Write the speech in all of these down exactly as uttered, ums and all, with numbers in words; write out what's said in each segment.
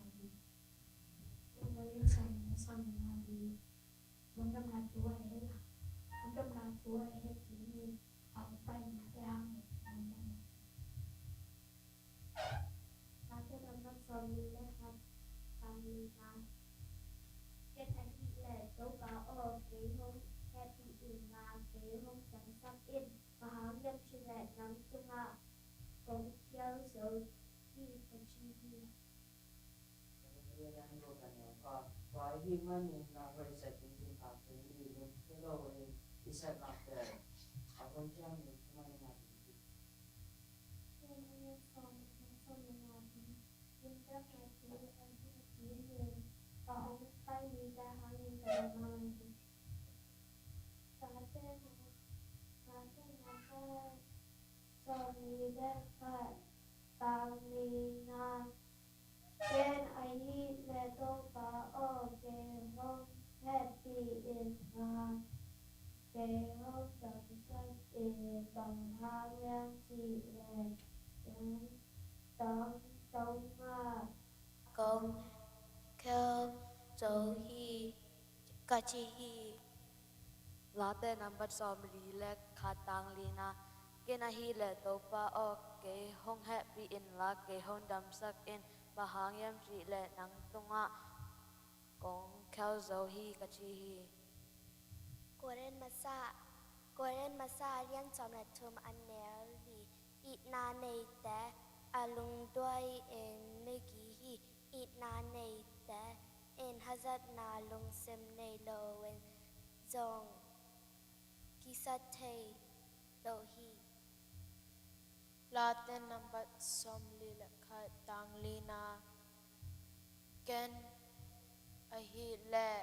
ngai ding. Tua leh sawm, sawm le nga li. Lungdamna thu a hehpih, lungdamna thu a hehpih in a hong paina te hangin lungdam. Late nambat sawmli le khat, tang lina. Ken ahih leh Topa aw, kei hong hehpih in la, kei hong damsak in, bang hang hiam cih leh nang tungah kong khial zo hi, ka ci hi. Tua ahih manin na hoih zat ding, tua kei mi lungkia lo in i zatna pen a hoih hiam in thuman in ngai ding hi. Tua ahih manin sawm, sawm le nga li. Lungdamna thu a hehpih in a hong pai ni te hangin lungdam a ngai hi. Late na, Late nambat sawmli le khat, tang lina. Ken ahih leh Topa aw, kei hong hehpih in la, kei hong damsak in, bang hang hiam cih leh nang tungah kong khial zo hi, ka ci hi. Late nambat sawmli le khat, tang lina. Ken ahih leh Topa aw, kei hong hehpih in la, kei hong damsak in, bang hang hiam cih leh nang tungah kong khial zo hi, ka ci hi. Korin masa, Korin masa a lian sawm le thum, a neu li. Itna neite a lungduai in migi hi. Itna neite in hazatna lungsim nei lo in zong kisa thei lo hi. Late nambat sawmli le khat, tang lina. Ken ahih leh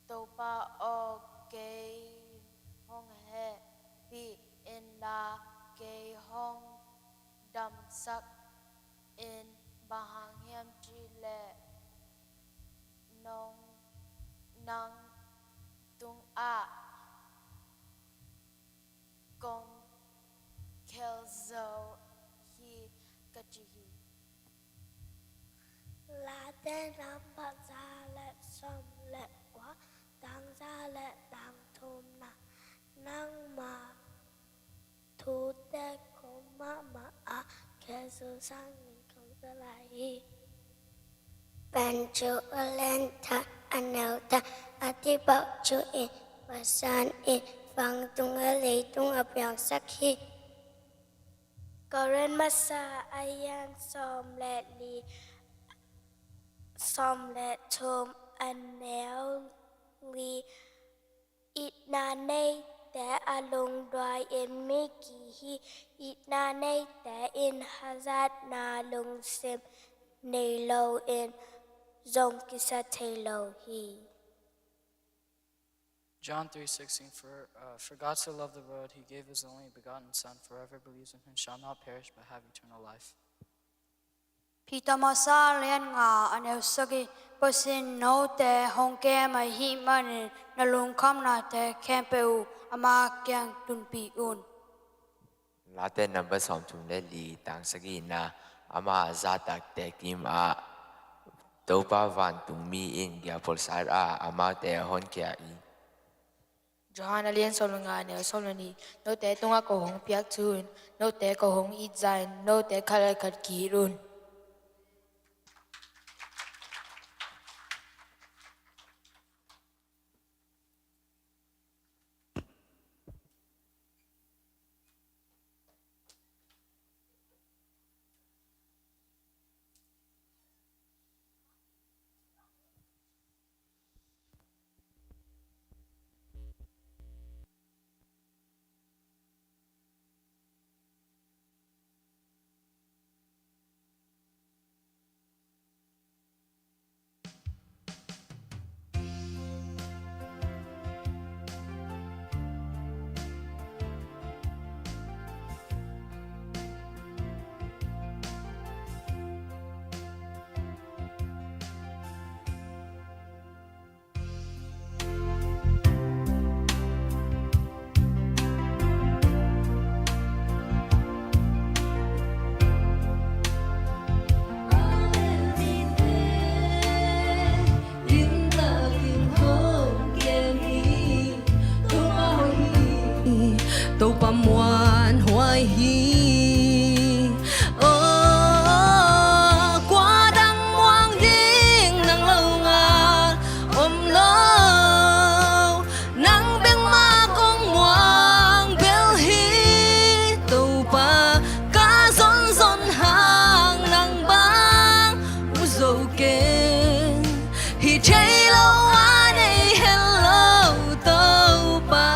Topa aw, kei hong hehpih in la, kei hong damsak in, bang hang hiam cih leh nong, nang tungah kong khial zo hi, ka ci hi. Korinthte number za le sawm le kua, tang za le tang thumna. Nangma thute khum mahmah a, Jesu sangin khum sa lai hi. Pen cu a lian thak a neu thak a, a dih bauh cu in Pasian in vantung le leitung a piangsak hi. Korin masa a lian sawm le li, sawm le thum a neu li. Itna neite a lungduai in mi ki hi. Itna neite in hazatna lungsim nei lo in zong kisa thei lo hi. John three sixteen, for, uh, for God so loved the world, he gave his only begotten Son, for whoever believes in him shall not perish but have eternal life. Peter masa a lian nga a neu sagih, Pasian note hong kem ahih manin na lungkhamnate khempeuh uh ama kiang tunpih un. Late number sawm thum le li, tang sagihna. Ama zahtakte kim ah Topa vantungmi in giaphual sat a amaute a honkhia hi. Johan a lian sawm le nga a neu sawm le nih, note tungah ko hong piak thu in, note ko hong it zah in, note khat le khat ki-it un. Topa muanhuai hi. Oh, kua dang muang ding nang lo ngal om lo. Nang bek mah kong muang bel hi Topa, ka zonzon hang nang bang mu zo keng. Hih thei lo a nei het lo Topa,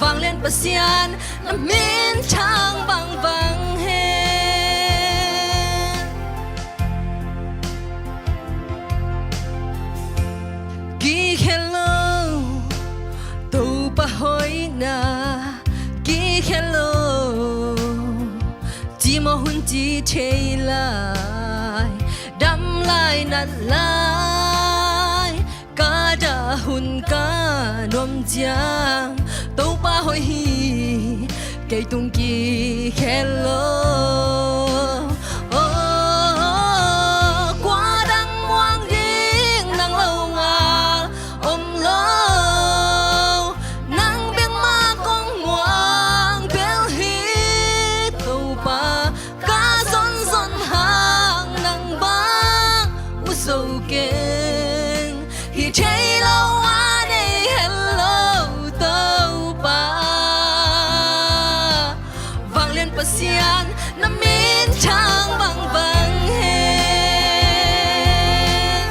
vanglian Pasian na min thang bangbang hen. Kik het lo Topa hoihna, kik het lo. Cimawh hun ci thei lai, dam lai, nat lai, ka dah hun ka nuam ciang Topa hoih hi, kei tung kik het lo. Oh, kua dang muang ding nang lo ngal om lo. Nang bek mah kong muang bel hi Topa, ka zonzon hang nang bang mu zo keng. Hih thei lo a nei het lo Topa, vanglian Pasian na min thang bangbang hen.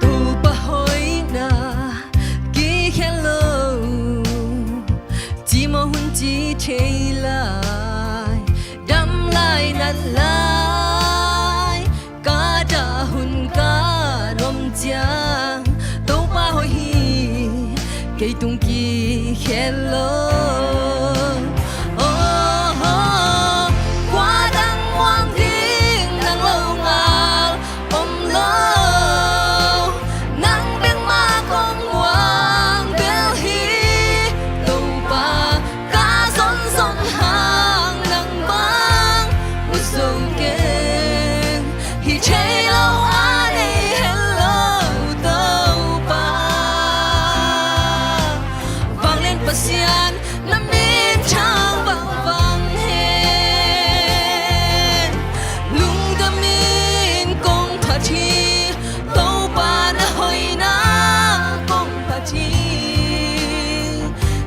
Topa hoihna kik het lo. Cimawh hun ci thei lai, dam lai, nat lai, ka dah hun ka nuam ciang Topa hoih hi, Leitung kikhel lo. Oh, kua dang muang ding nang lo ngal om lo. Nang bek mah kong muang bel hi Topa, ka zonzon hang nang bang ut zo keng. Hi thei lo a nei het lo Topa. Vanglian Pasian na min thang vangvang hen. Lungdamin kong phat hi Topa, na hoihna kong phat hi.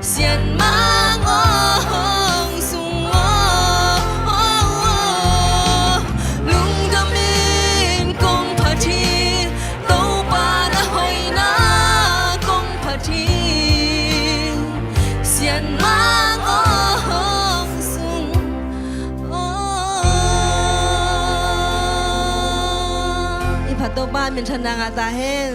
Sianmang aw hong sung aw. Lungdamin kong phat hi Topa, na hoihna kong phat hi. Sianmang aw hong sung aw. I phat Topa minthanna ngah ta hen.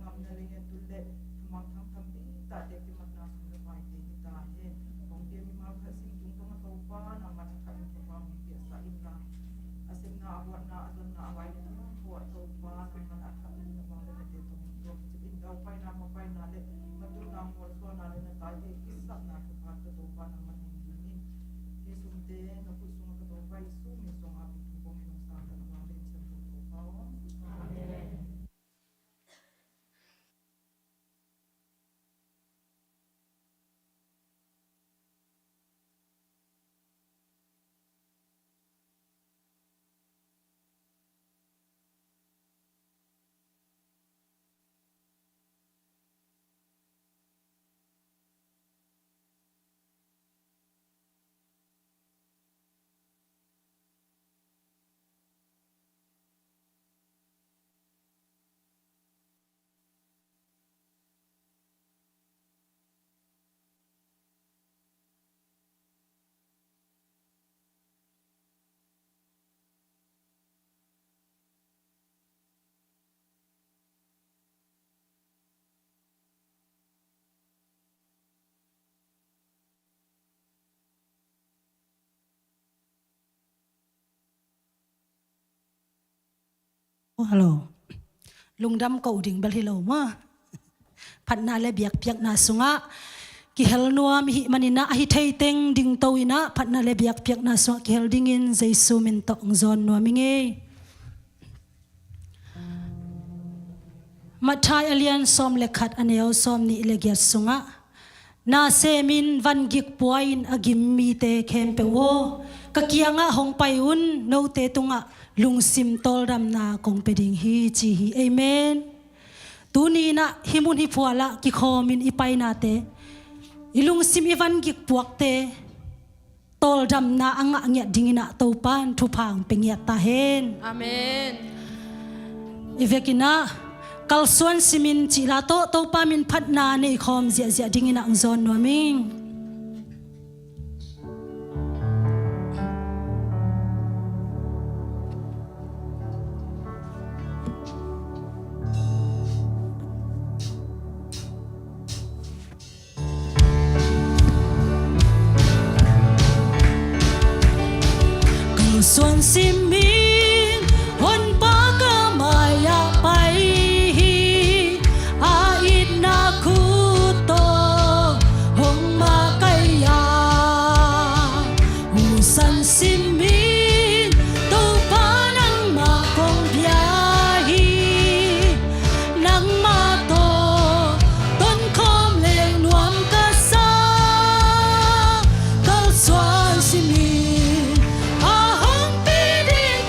Gamna lei ngen tul le thamang thang tham ding tate kimatna sum le paite hi ta hen. Kong pia mimal khat sim tungtang a Topa nangman a khat in thupha hong piaksa inla, a sepna, a buatna, a zonna, a vaina thang hong pua Topa nangman a khat in na mang le na te tawh hong tuak cip in. Daupaina, mapaina le na tutna, mualsuana le na taite kisapna thupha tawh Topa nangman hong ding in. Hih sumte na khut sungah ka Topa Jesu min suang a pi thum kong in hong sangtan a vang le in siam Topa aw. Amen. Hello. Lungdam ko ding bel hi lo maw? Phatna le biakpiakna sungah kihel nuam i hih maninah a hi thei teng dingto inah phatna le biakpiakna sungah kihel dingin Jesu min tawh hong zawn nuam i ngei. Matthai a lian sawm le khat a neu sawm nih le giat sungah, na semin vangik pua-in a gim mite khempeuh aw, ka kiangah hong pai un, note tungah lungsim tawldamna kong pia ding hi, ci hi. Amen. Tuni inah hih mun hih phualah kikhawmin i painate, i lungsim i vangik puakte tawldamna a ngah ngiat dinginah Topan thupha hong pia ngiat ta hen. Amen. I vekinah kalsuan simin cihla tawh Topa min phatna nei khawm ziahziah dinginah hong zawn nuam ing. Kalsuan simin Honpa ka mai-ah pai hi, a itna khut tawh hong makaih a, husan simin Topa nangmah kong bia hi. Nangmah tawh tonkhawm leng nuam ka sa, kalsuan simin a hong pi ding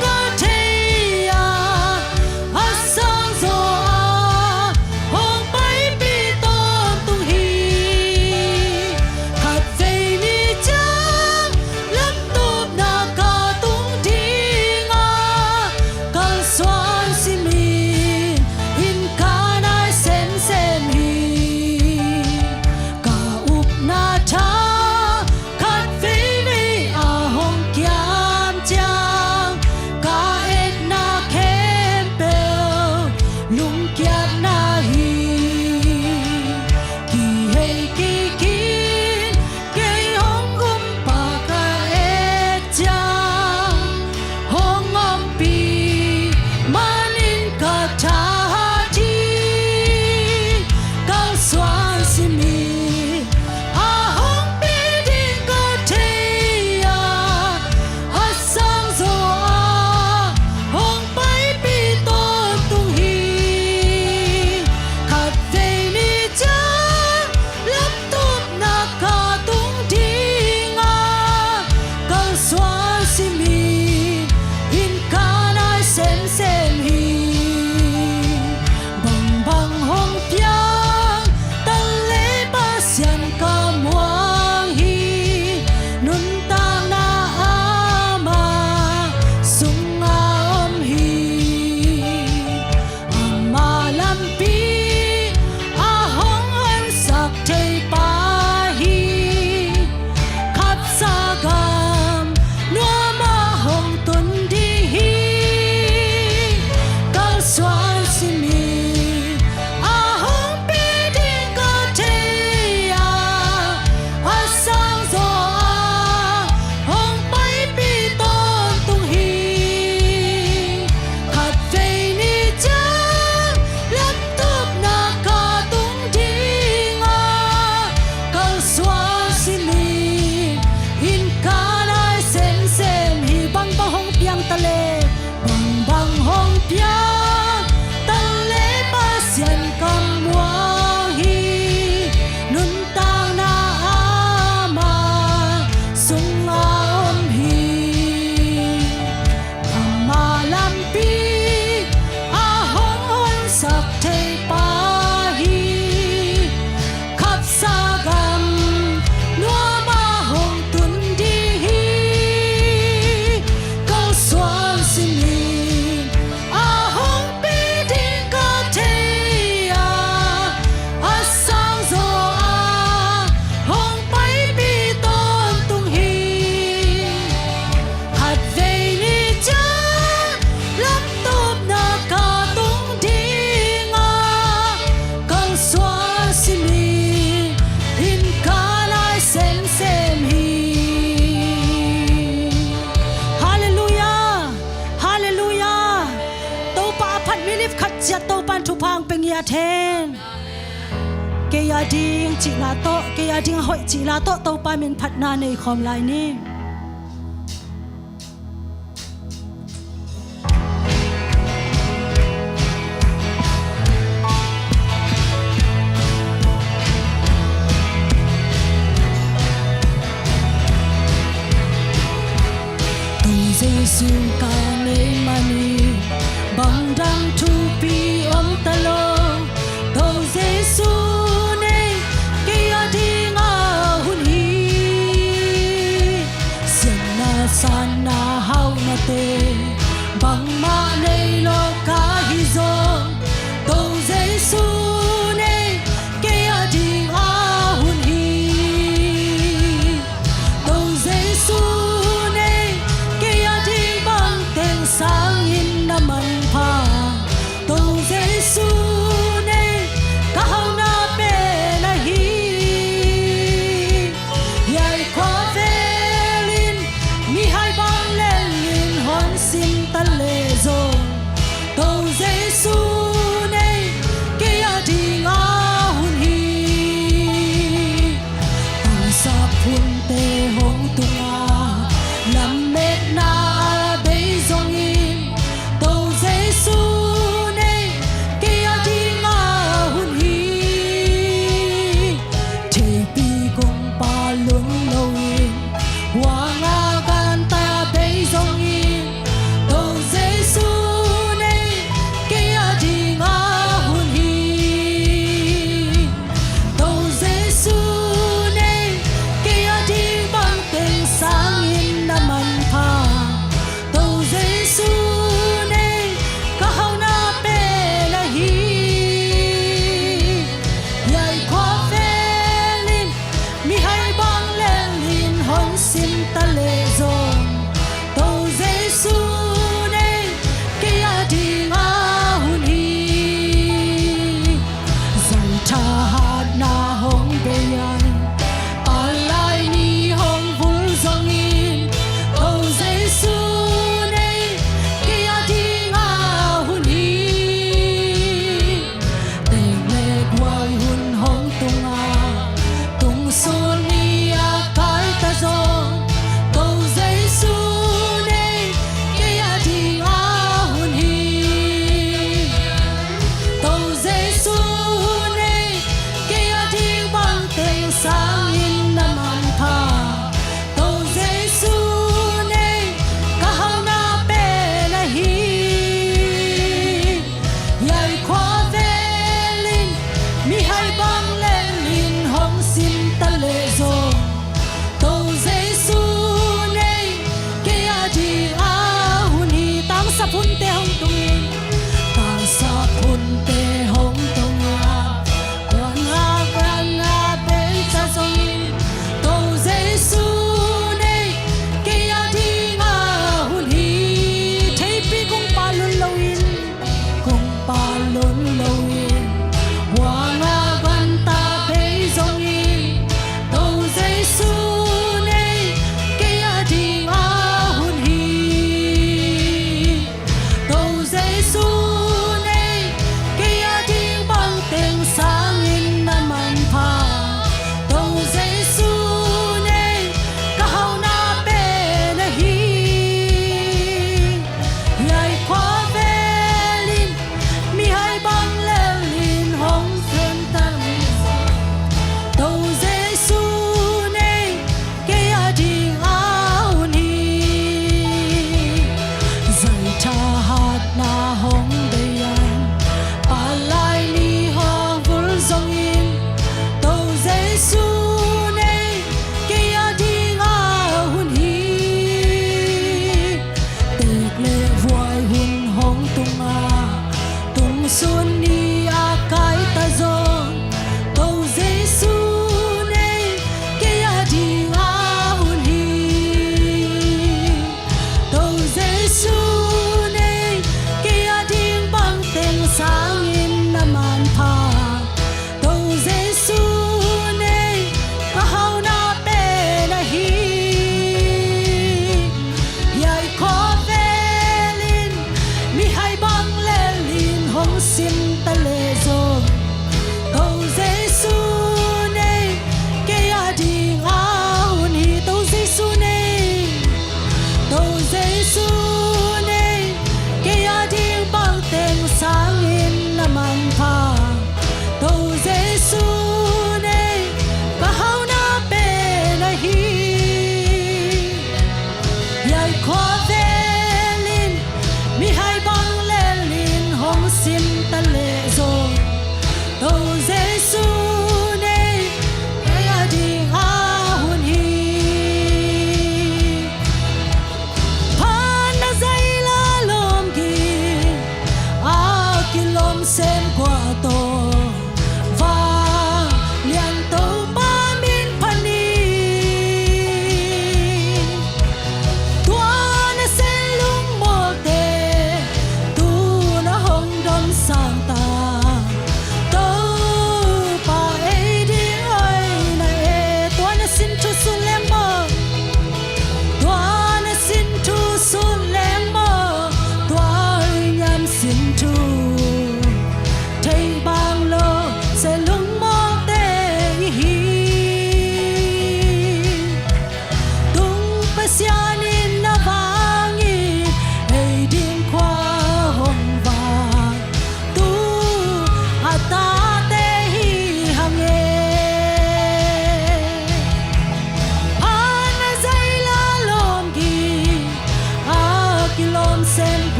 Amen. Kei a ding cih la tawh, kei a ding a hoih cih la tawh Topa min phatna nei khawm lai ni. Tung Jesu ka nei manin bang dang thupi om ta lo. Tung Jesu nei kei a ding a hun hi. Siatna, sanna, hauhnate bangmah nei lo ka hi zong, Tung Jesu nei kei a ding a hun hi. Tung Jesu nei kei a ding bang teng sangin na manpha. Tung Jesu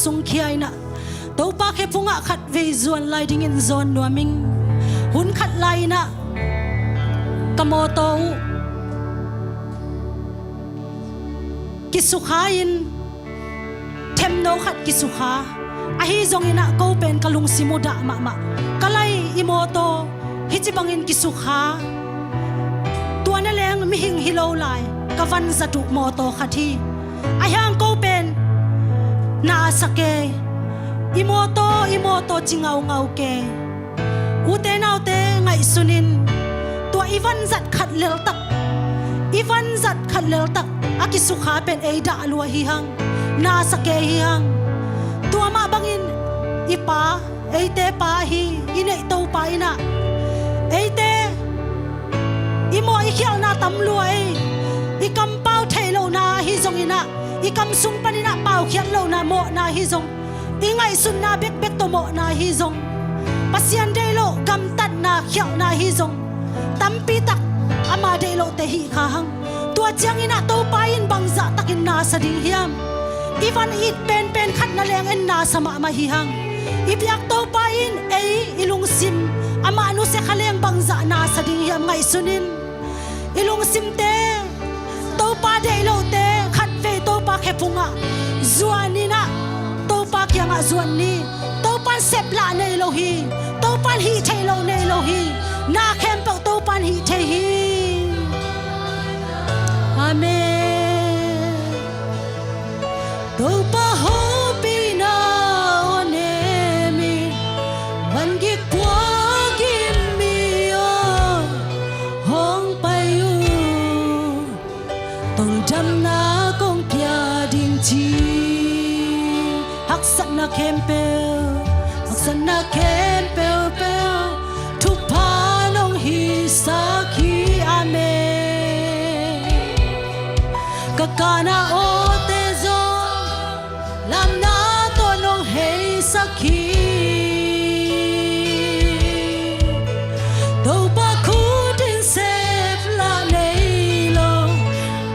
sungkhia in ah Topa khephungah khatvei zuan lai dingin zawn nuam ing. Hun khat lai in ah ka mawtaw uh kisukha in, themno khat kisukha. Ahi zongin ah ko pen ka lungsim uh dah mahmah. Ka lai i mawtaw hih ci bangin kisukha. Tua na leng mihing hi lo lai, ka vanzat uh mawtaw khat hi. Ahi hang ko pen na sa kei, i mawtaw, i mawtaw ci ngaungau kei. Ute naute, ngaihsun in. Tua i vanzat khat leltak, i vanzat khat leltak a kisukha pen ei dah lua hi hang, na sa kei hi hang. Tua mah bangin i Pa, eite Pa hi, i neih Topa in ah eite i mawh i khialhna tam lua ei. I kampau theih lohna ahi zongin ah, i kam sung panin ah paukhiat lohna, mawhna ahi zong, i ngaihsutna bekbek tawh mawhna ahi zong, Pasian deih loh gamtatna, khialhna ahi zong, tampi tak ama deih lohte hih kha hang. Tua ciangin ah Topa in bangzah takin na sa ding hiam? I van it penpen khat na leng en na sa mahmah hi hang. I biak Topa in ei i lungsim amah nusia kha leng bangzah na sa ding hiam? Ngaihsun in. I lungsimte, Topa deih lohte khatvei Topa khephungah zuan in ah, Topa kiangah zuan ni. Topan sep lah nei lo hi. Topan hih theih loh nei lo hi. Na khempeuh Topan hih thei hi. Amen. Topa hopihna aw nem in, vangik puak in mi aw hong pai un, tawldamna kong pia ding ci. Haksatna khempeuh, haksatna khempeuh peuh thupha nong hisak hi. Amen. Ka kana awte zong lamna tawh nong heisak hi. Topa khut in sep lah nei lo,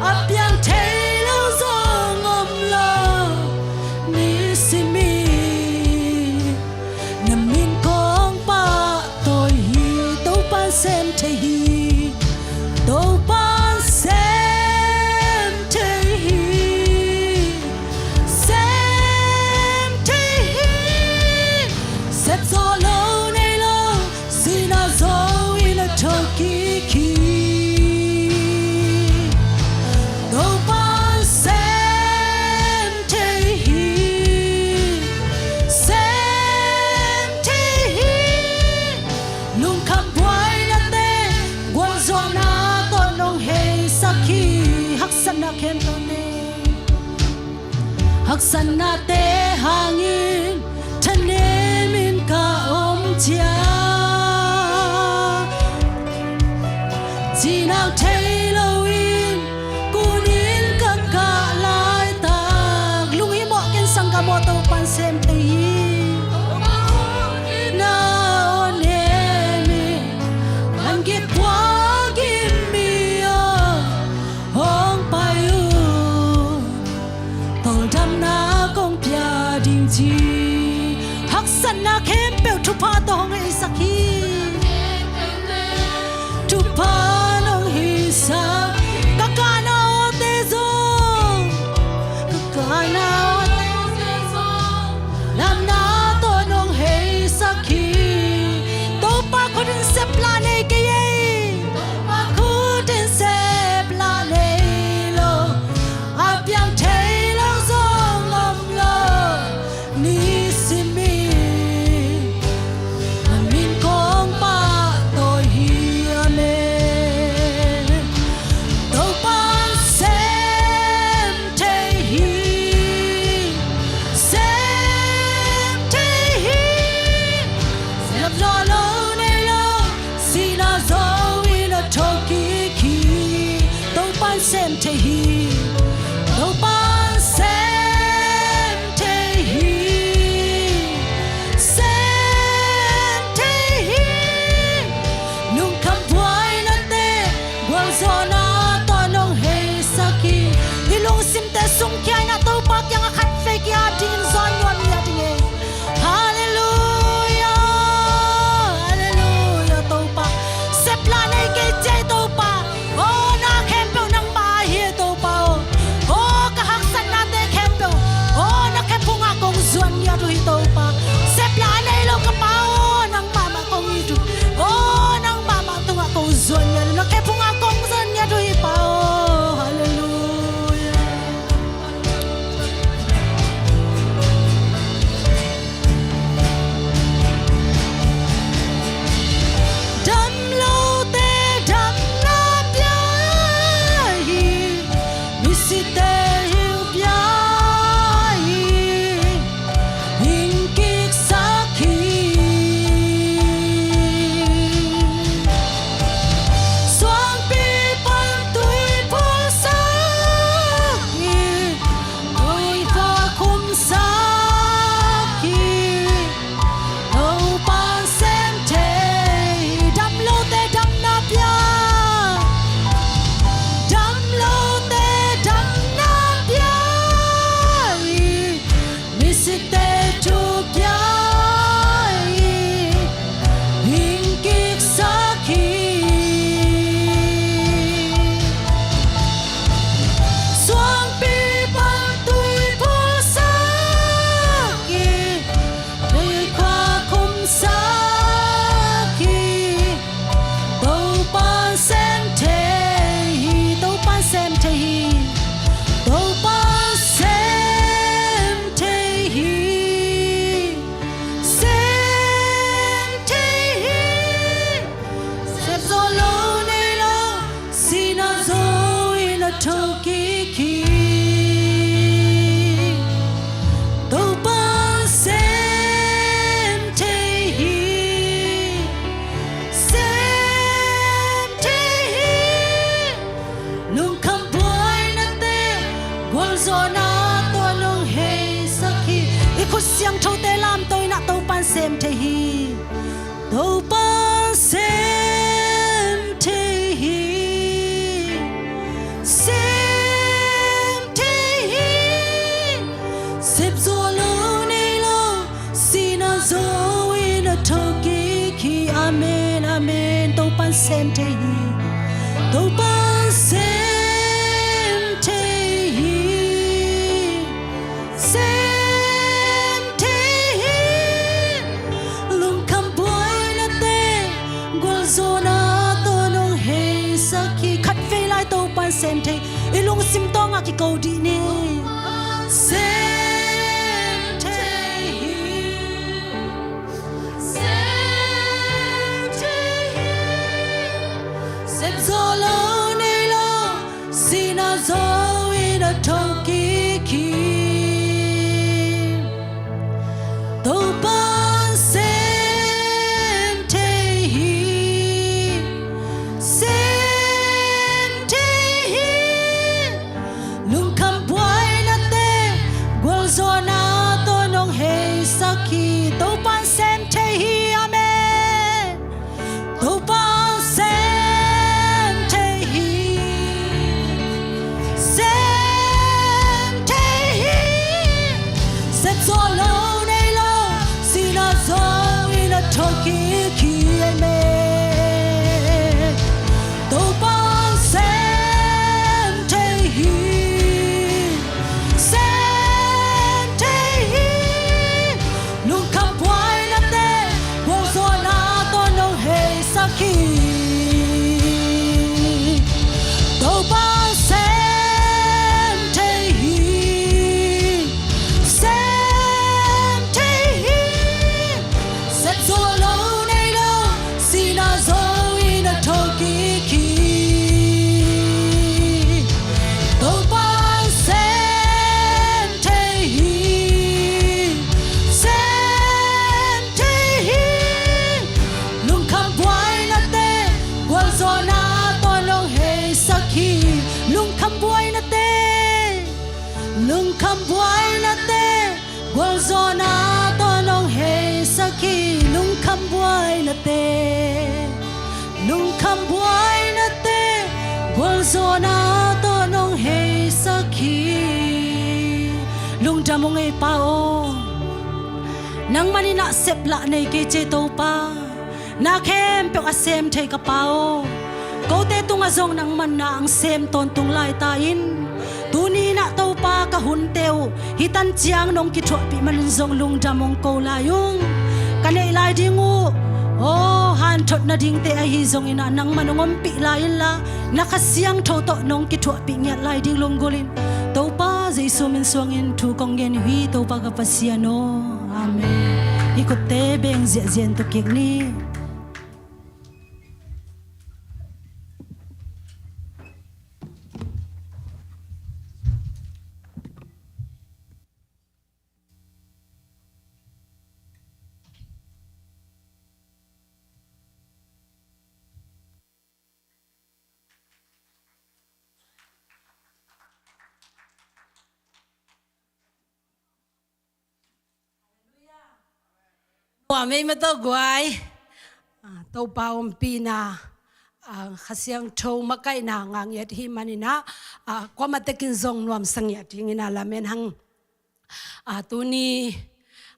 a piang thei lo zong om lo. Nisim in na min kong pahtawi hi. Topan sem thei hi. Topan sem thei hi. Sem thei hi. Sep zawh lo nei lo, sihna zo in a thokik hi. Topan sem thei hi. Sem thei hi. Lungkham buaina teng gualzawhna tawh nong heisak hi. Haksatna khempeuh teng, haksatnate hangin thanem in ka om ciang, cinau thei loin kun in ka kah laitak, lunghimawh ken sang ka mawh Topan sem thei hi. Na aw nem in, an gik puak in mi aw hong pai un, tawldamna kong pia ding ci. Haksatna khempeuh thupha tawh hong heisak hi. Thupha nong hisak. Ka kana awte zong, ka kana awte zong lamna tawh nong heisak hi. Topa khut in sep lah nei kei ei. Topa khut in sep lah nei lo, a piang thei lo zong om lo. Nisim in na min kong pahtawi hi. Amen. Topan sem thei hi. Sem thei hi. Sep zawh lo nei lo, sihna zo in a thokik hi. Topan sem thei hi. Topan sem thei hi. Sem thei hi. Lungkham buaina teng gualzawhna tawh nong heisak hi. I lungsimte sungkhia in ah Topa kiangah khatvei ki-ap dingin zawn nuam Zuan ngiat uh, na khephung a kong zuan ngiat uh hi pa aw. Halleluia. Dam lote damna pia hi, misite hi uh pia hi, hing kiksak hi. Suangpi pan tui phulsak hi, tui khua khumsak hi. Topa'n sem thei hi. Dam lote damna pia, dam lote damna pia hi, misite thu pia hi, hing kiksak hi. Suangpi pan tui phulsak hi, tui khua khumsak hi. Topa'n sem thei hi. Topa'n sem thei hi. Topa'n sem thei hi. Sem thei hi. Sepzawh lo nei lo, sihna zo in a thokik hi. Topa'n sem thei hi. Sem thei hi. Lungkham buainate, gualzawhna tawh nong heisak hi. I khut siangthote lamto in ah Topa'n sem thei hi. Topa'n sem thei hi. Sem thei hi. Sepzawh lo nei lo, sihna zo in a thokik hi. Amen, amen. Topa'n sem thei hi. Topa'n sem thei hi. Sem thei hi. Lungkham buainate, gualzawhna tawh nong heisak hi. Khatvei lai Topa'n sem thei. I lungsim tawngah kiko dih ni. Sem thei hi. Sem thei hi. Sepzawh lo nei lo, sihna zo in a thokik hi. Topa'n sem thei hi. Sem thei hi. Lungkham buainate, gualzawhna tawh nong heisak hi. Topa'n sem thei hi. Amen. Topa'n sem thei hi. Sem thei hi. Sepzawh lo nei lo, sihna zo in a thokik hi. Amen. Topa'n sem thei hi. Sem thei hi. Lungkham buainate, gualzawhna tawh nong heisak hi. Topa'n sem thei hi. Sem thei hi. Sepzawh lo nei lo, sihna zo in a thokik hi. Topa'n sem thei hi. Sem thei hi. Lungkham buainate, gualzawhna tawh nong heisak hi. Lungkham buainate, lungkham buainate, gualzawhna tawh nong heisak hi. Lungkham buainate, lungkham buainate, gualzawhna tawh nong heisak hi. Lungdam ung ei Pa aw. Nangman in ah sep lah nei kei ci ei Topa. Na khempeuh a sem thei ka Pa aw. Kote tungah zong nangman na hong sem tawntung lai ta in. Tuni in ah Topa ka hunte uh hih tan ciang nong kithuahpih manin zong lungdam hong ko lai ung. Ka neih lai ding uh Aw, hanthot nadingte ahi zongin ah nangman hong ompih lai inla, na Kha Siangtho tawh nong kithuahpih ngiat lai ding lunggulhin Topa Jesu min suangin thu kong gen hi, Topa ka Pasian aw. Amen. I khutte beng ziahziah in tuk kik ni. Nuam ei mataw guai. Ah, Topa ompihna, ah, Kha Siangtho makaihna ngah ngiat i hih manin ah, ah, kuamah tekin zong nuamsa ngiat dingin ah lamen hang. Ah, tuni,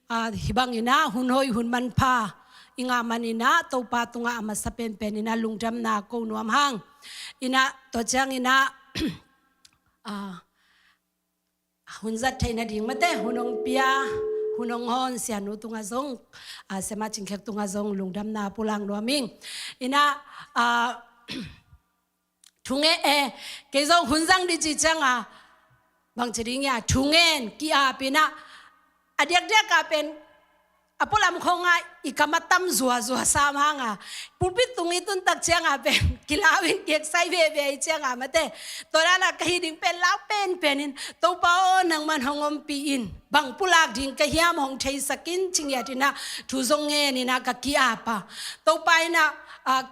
ah, hih bangin ah hun hoih hun manpha i ngah manin ah Topa tungah a masa penpen in ah lungdamna ko nuam hang. In ah tua ciangin ah, ah, hun zat theih nading mate, hun hong pia, hun hong hon Sianu tungah zong, ah, Siamah Cing Khiak tungah zong lungdamna pulak nuam ing. In ah, ah, thungen, eh, kei zong hun zang ding ci ciangah, bangci ding hia, thungen, ki-ap in ah, a diakdiak ah pen, a pualam khawngah i kam a tam zuazua sam hangah, pulpit tung i tun tak ciangah pen, kilau in kiaksai veve i ciangah mate, tua dan ah ka hih ding pen lau penpen in, Topa aw nangman hong ompih in, bang pulak ding ka hiam hong theisak in ci ngiat in ah, thu zong ngen in ah ka ki-ap a. Topa in ah, ah,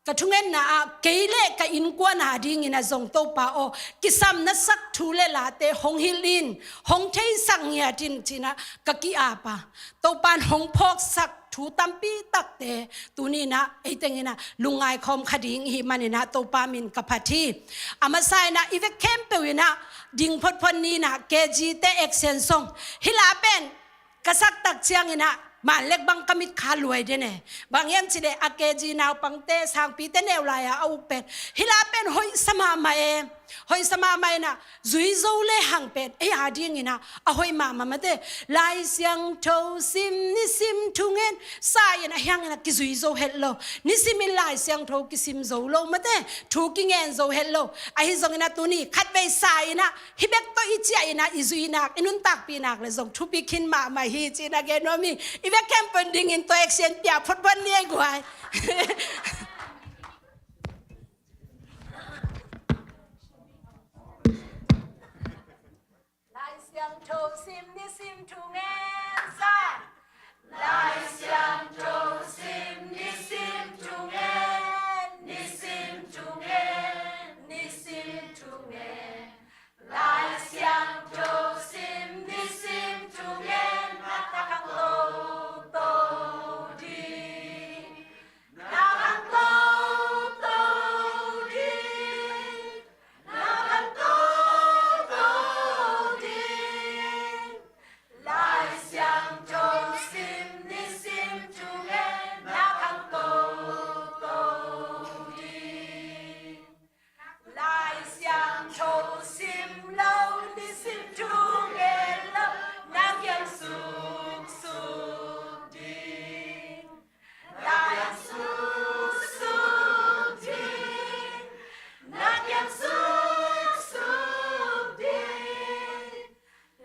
ka thungetna ah kei le ka innkuan a dingin ah zong Topa aw, kisam na sak thu le late hong hilh in, hong theisak ngiat in ci-in ah ka ki-ap a. Topa in hong phawksak thu tampi takte tuni in ah ei tengin ah lungngai khawm kha ding i hih manin ah Topa min ka phat hi. A masa in ah i vek khempeuh in ah ding photphot ni in ah K G te action song hih la pen ka sak tak ciangin ah, man lek bang ka mit kha luai den e. Bang hiam cih leh a K G naupangte, sangpite neu lai-a a uk pen, hih la pen hoihsa mahmah e. Hoihsa mahmah in ah, zui zo le hang pen ei a dingin ah a hoih mahmah mate. Lai Siangtho sim, nisim thungen sa in ah, hiang in ah kizui zo het lo. Nisim in Lai Siangtho kisim zo lo mate, thu kingen zo het lo. Ahi zongin ah tuni khatvei sa in ah, hih bek tawh i ciah in ah, i zuihnak, i nuntakpihnak le zong thupi khin mahmah hi ci-in ah gen nuam hi. I vek khempeuh dingin tua action pia photphot ni ei guai. Lai Siangtho sim, nisim thungen sa. Lai Siangtho sim, nisim thungen, nisim thungen, nisim thungen. Lai Siangtho sim, nisim thungen, na khangto to ding. Na khangto to ding. Na khangto to ding. Lai Siangtho sim, nisim thungen, na khangto to ding. Lai Siangtho sim lo, nisim thungen lo, na kiang suksuk ding. Na kiang suksuk ding. Na kiang suksuk ding.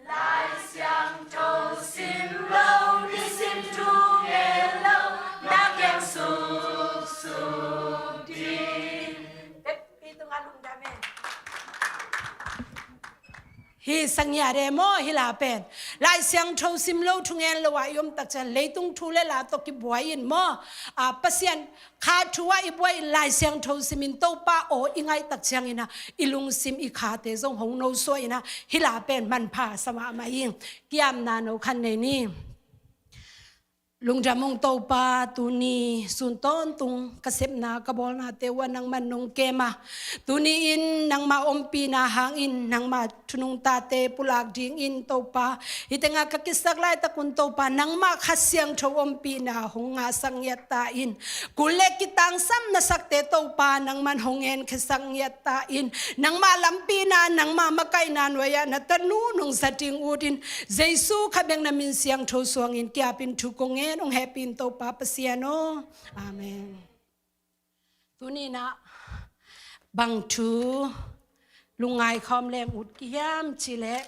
Lai Siangtho sim lo, nisim thungen lo, na kiang suksuk ding. Bek pi tungah lungdam e. Hi sang ngiat e maw, hih la pen. Lai Siangtho sim lo, thungen lo ah i om tak ciang leitung thu le la tawh kibuai in maw. A, Pasian kha thu ah i buai in Lai Siangtho simin Topa aw i ngaih tak ciangin ah i lungsim i khate zong hong nosuah in ah hih la pen manpha sa mahmah ing. Kiamna no khan nei ni. Lungdam ung Topa, tuni sun tawntung ka sepna ka bawlnate uh ah nangman nong kem a, tuni in nangma ompihna hangin nangma thunung tate pulak dingin Topa, hih tengah ka kisak laitak un Topa, nangmah Kha Siangtho ompihna hong ngahsak ngiat ta in. Kul le kitangsam na sakte Topa, nangman hong enkhiasak ngiat ta in. Nangmah lampihna, nangmah makaihna nuai-ah na tanu nong zat ding ut in. Jesu kha bek na min siangtho suangin kiapin thu kong ngen. Hong hehpih in Topa Pasian aw. Amen. Tuni-in ah bang thu lungngai khawm leng ut ka hiam cih leh,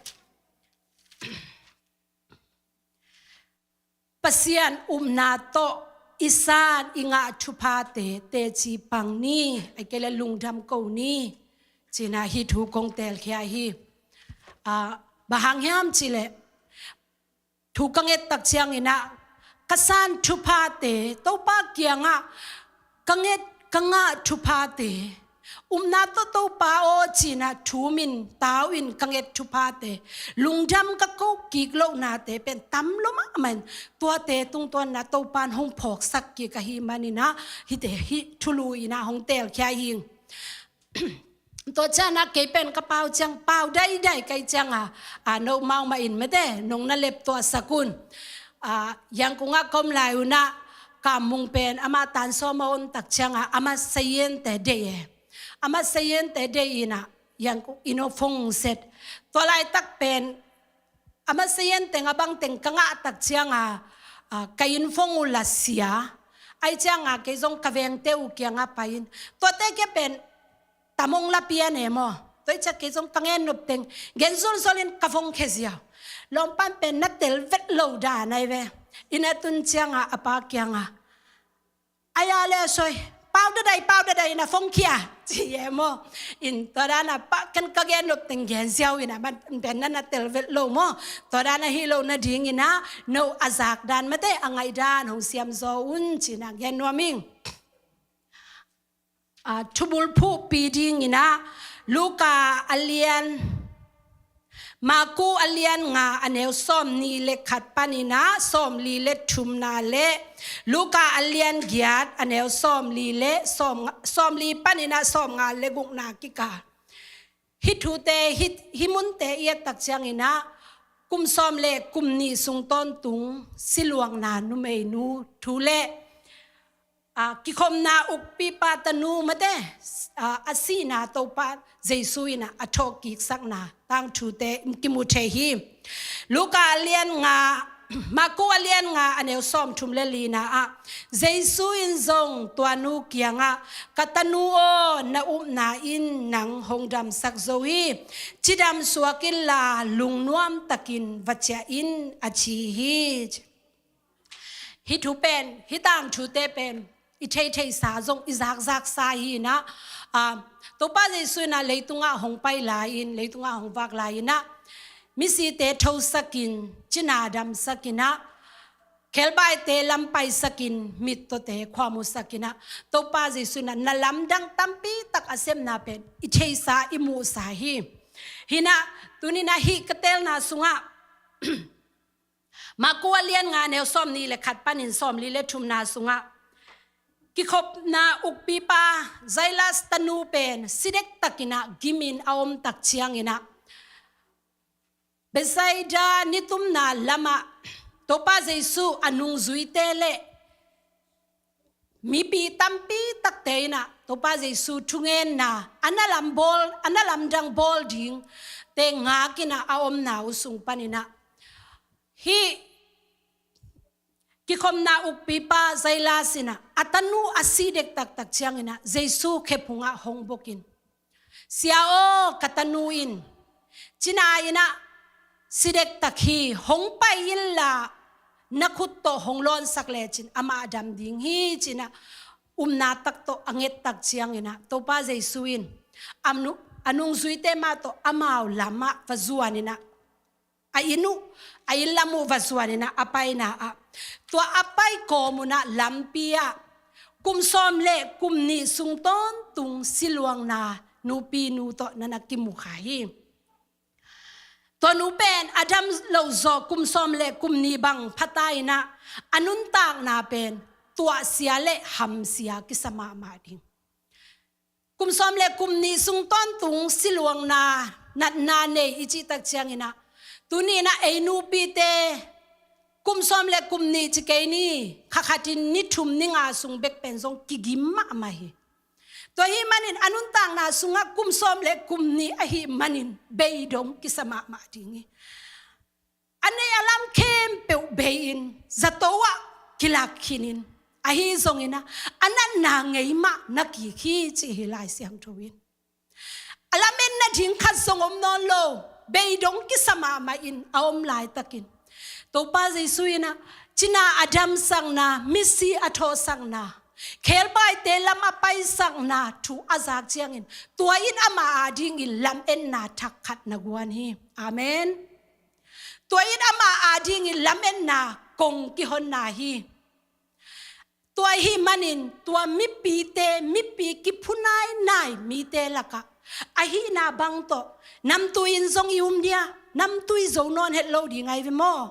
Pasian upna tawh i san i ngah thuphate teci pang ni, ahih kei leh lungdam ko ni, ci-in ah hih thu kong teelkhia hi. Ah, bang hang hiam cih leh, thu ka nget tak ciangin ah ka san thuphate, Topa kiangah ka nget, ka ngah thuphate, upna tawh Topa aw ci-in ah thum in, tau in ka nget thuphate, lungdam ka ko kik lohnate pen tam lua mahmah in, tuate tungtawn in ah Topa in hong phawksak kik ahih manin ah, hihte hih thulu in ah hong teelkhia hi ing. Tua ciangin ah kei pen ka pau ciang, pau daidai ka hih ciangin ah, a, no mau mah in mate, nong na leptuahsak un. A, Yangon ah ka om lai un ah, Kam Mung pen amah tan sawm a om tak ciangin ah, amah sayente deih e. Amah sayente deih in ah, Yangon in hong phone set. Tua laitak pen, amah sayente a bang teng ka ngah tak ciangin ah, a, ka inn phone uh la sia. Ahih ciangin ah kei zong ka vengte uh kiangah pai in, tuate kia pen tam hong la pian e maw. Tua ahih ciang kei zong ka gen nop teng gen zolzol in ka phone khia ziau. Lawmpan pen na tel vet lo dan ahi ve. Inn ah tun ciangin ah a pa kiangah, "Ai a le soi, pau daidai, pau daidai in ah phone khia," ci e maw. In tua dan ah pa, ken ka gen nop teng gen ziau in ah, man pen na na tel vet lo maw. Tua dan ahi lo nadingin ah, no a zak dan mate, a ngaih dan hong siam zaw un ci-in ah gen nuam ing. A, thubulphuhpi dingin ah, Luka a lian, Marku a lian nga a neu sawmnih le khat panin ah sawmli le thumna le, Luka a lian giat a neu sawmli le sawm, sawmli panin ah sawmnga le gukna kikal. Hih thute, hih, hih munte i et tak ciangin ah, kum sawm le kum nih sung tawntung siluangna numeinu thu le, a, kikhopna ukpipa tanu mate, a, a sihna Topa Jesu in ah a thawhkiksakna tangthute kimu thei hi. Luka a lian nga, Marku a lian nga a neu sawmthum le lina ah, Jesu in zong tua nu kiangah, "Ka tanu aw, na upna in nang hong damsak zo hi. Cidam suak inla lungnuam takin va ciah in," a ci hi. Hih thu pen, hih tangthute pen i theithei sa zong, i zakzak sa hi in ah, a, Topa Jesu in ah leitungah hong pai lai-in, leitungah hong vak lai-in ah, misite thosakin, cina damsakin ah, khelbaite lampaisakin, mittawte khuamusakin ah, Topa Jesu in ah na lamdang tampi tak a sepna pen i theisa, i muhsa hi. Hi in ah, tuni-in ah hih ka teelna sungah, Marku a lian nga neu sawmnih le khat panin sawmli le thumna sungah, kikhopna ukpipa Jairus tanu pen si dektakin ah gimin a om tak ciangin ah, Bethsaida nitumna lamah Topa Jesu a nungzuite le mipi tampi takte in ah Topa Jesu thungenna a na lam bawl, a na lamdang bawl dingte ngakin ah a omna uh sung panin ah, hih kikhopna ukpipa Jairus in ah a tanu a si dektak tak ciangin ah Jesu khephungah hong bukin, "Sia aw, ka tanu in cina-in ah si dektak hi, hong pai inla na khut tawh hong lawnsak lecin amah a dam ding hi," ci-in ah upna tak tawh a nget tak ciangin ah Topa Jesu in a nu-, a nungzuite mah tawh amau lamah va zuanin ah, a inn uh, a inn lam uh va zuanin ah a paina ah, tua a pai kawm un ah lampi ah kum sawm le kum nih sung tawntung siluangna nupinu tawh na na kimu kha hi. Tua nu pen a dam lo zaw kum sawm le kum nih bang pha ta in ah, a nuntakna pen tuahsia le hamsia kisa mahmah ding. Kum sawm le kum nih sung tawntung siluangna natna nei i cih tak ciangin ah, tuni-in ah ei nupite kum sawm le kum nih ci kei ni, kha khatin ni thum ni nga sung bek pen zong kigim mahmah hi. Tua ahih manin a nuntakna sungah kum sawm le kum nih ahih manin beidong kisa mahmah ding hi. A neih a lam khempeuh bei-in, zato ah kilak khinin, ahi zongin ah, a natna ngei mah na kik hi, ci hi Lai Siangtho in. A lametna ding khat zong om nawn lo, bei dong kisa mahmah in a om laitakin, Topa Jesu in ah, cina a damsakna, misi a thawhsakna, khebaite lam a paisakna thu a zak ciangin, tua in amah adingin lametna thak khat na guan hi. Amen. Tua in amah adingin lametna kong kihonna hi. Tua ahih manin, tua mipite, mipi kiphunainai mite lakah, ahihna bang tawh, namtui in zong i um dia, namtui zo nawn het lo ding ahi ve maw.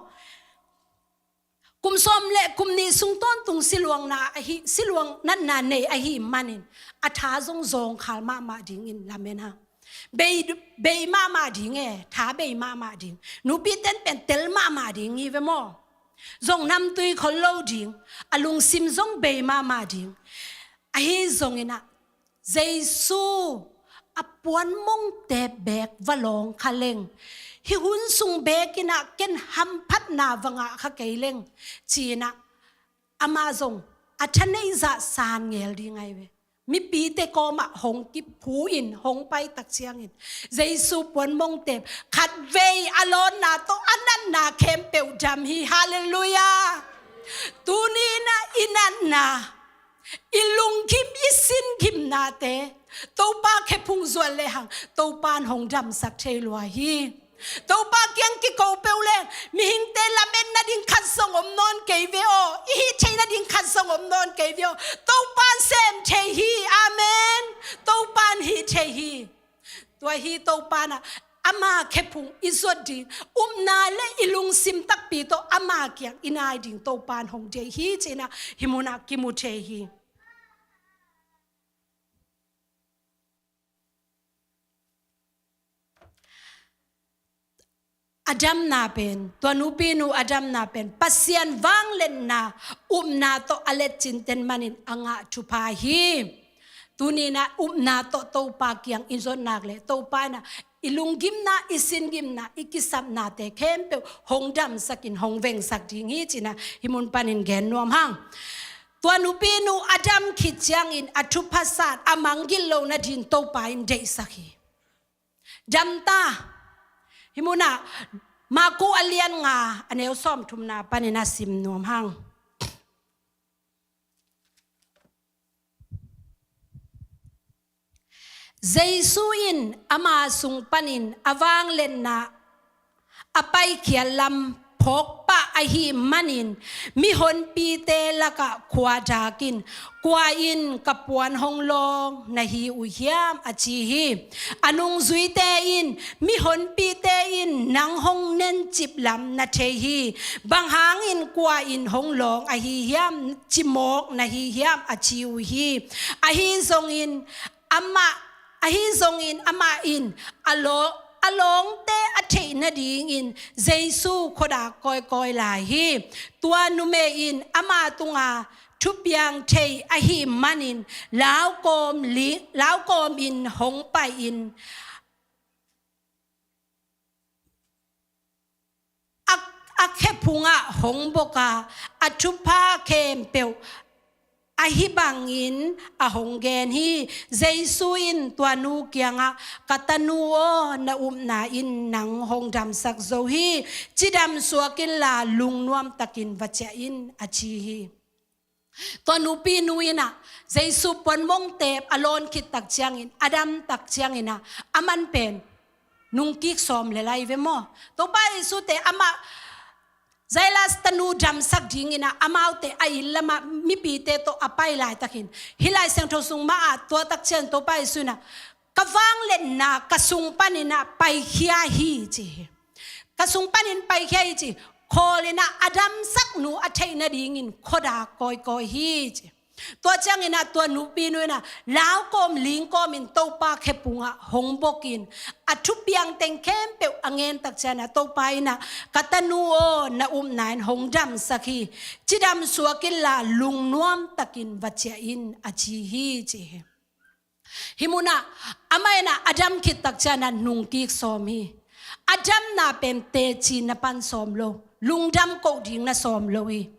Kum sawm le kum nih sung tawntung siluangna ahi, siluang natna nei ahih manin, a tha zong zawngkhal mahmah dingin lamen hang. Bei, bei mahmah ding e, tha bei mahmah ding. Nupiten pen tel mahmah ding hi ve maw. Zong namtui khol lo ding, a lungsim zong bei mahmah ding. Ahi zongin ah, Jesu a puanmongtep beek va lawng kha leng, hih hun sung beekin ah ken hamphatna va ngah kha kei leng, ci-in ah, amah zong a thaneih zah san ngel ding ahi ve. Mipite kawmah hong kiphu in, hong pai tak ciangin, Jesu puanmongtep khatvei a lawnna tawh a natna khempeuh dam hi. Halleluiah. Tuni in ah i natna, i lunggim, i sin gimnate Topa khephung zuan lehang, Topa in hong damsak thei lua hi. Topa kiang kiko peuh leng, mihingte lametna ding khat zong om nawn kei ve aw, i hih theihna ding khat zong om nawn kei ve aw. Topa in sem thei hi. Amen. Topa in hih thei hi. Tua hi Topa in ah, ama khephung i zuat ding, upna le i lungsim takpi tawh ama kiang i nai ding Topa in hong deih hi, ci-in ah hih mun ah kimu thei hi. A damna pen, tua nupinu a damna pen, Pasian vangliatna, upna tawh a letcin ten manin a ngah thupha hi. Tuni in ah upna tawh Topa kiang i zot nak leh, Topa in ah i lunggimna, i singimna, i kisapnate khempeuh hong damsakin, hong vengsak ding hi, ci-in ah hih mun panin gen nuam hang. Tua nupinu a dam khit ciangin a thupha sat, a manggilh lohna ding Topa in deihsak hi. Dam ta. Hih mun ah Marku a lian nga, a neu sawmthumna panin a sim nuam hang. Jesu in ama sung panin a vangliatna a paikhiat lam phawk pah ahih manin, mihonpite lakah khuadak in, "Kua in ka puan hong lawng na hi uh hiam?" a ci hi. A nungzuite in, "Mihonpite in nang hong nencip lam na thei hi. Bang hangin kua in hong lawng ahi hiam, cimawk na hi hiam?" a ci uh hi. Ahi zongin, amah, ahi zongin amah in a law-, a lawngte a theih nadingin Jesu khuadak kawikawi lai hi. Tua numei in ama tunga thupiang thei ahih manin, laukawm li-, laukawmin hong pai-in, a, a khephungah hong bok a, a thupha khempeuh ahi bangin a hong gen hi. Jesu in tua nu kiangah, "Ka tanu aw, na upna in nang hong damsak zo hi. Cidam suak inla, lungnuam takin va ciah in," a ci hi. Tua nupinu in ah, Jesu puanmongtep a lawn khit tak ciangin, a dam tak ciangin ah, aman pen nungkik sawm le lai ve maw. Topa Jesu te amah, Jairus tanu damsak dingin ah, amaute a inn lamah mipite tawh a pai laitakin, hih Lai Siangtho sung mah ah, tua tak ciang Topa Jesu in ah, "Ka vangliatna ka sung panin ah paikhia hi," ci hi. "Ka sung panin paikhia hi," ci. Khawl in ah a damsak nu a theih nadingin khuadak kawikawi hi, ci. Tua ciangin ah tua nupinu in ah laukawm lingkawmin Topa khephungah hong bokin, a thupiang teng khempeuh a ngen tak ciangin ah Topa in ah, "Ka tanu aw, na upna in hong damsak hi. Cidam suak inla, lungnuam takin va ciah in," a ci hi, ci hi. Hih munah amah in ah a dam khit tak ciangin ah nungkik sawm hi. A damna pen teci na pan sawm lo, lungdam koh ding na sawm lo hi.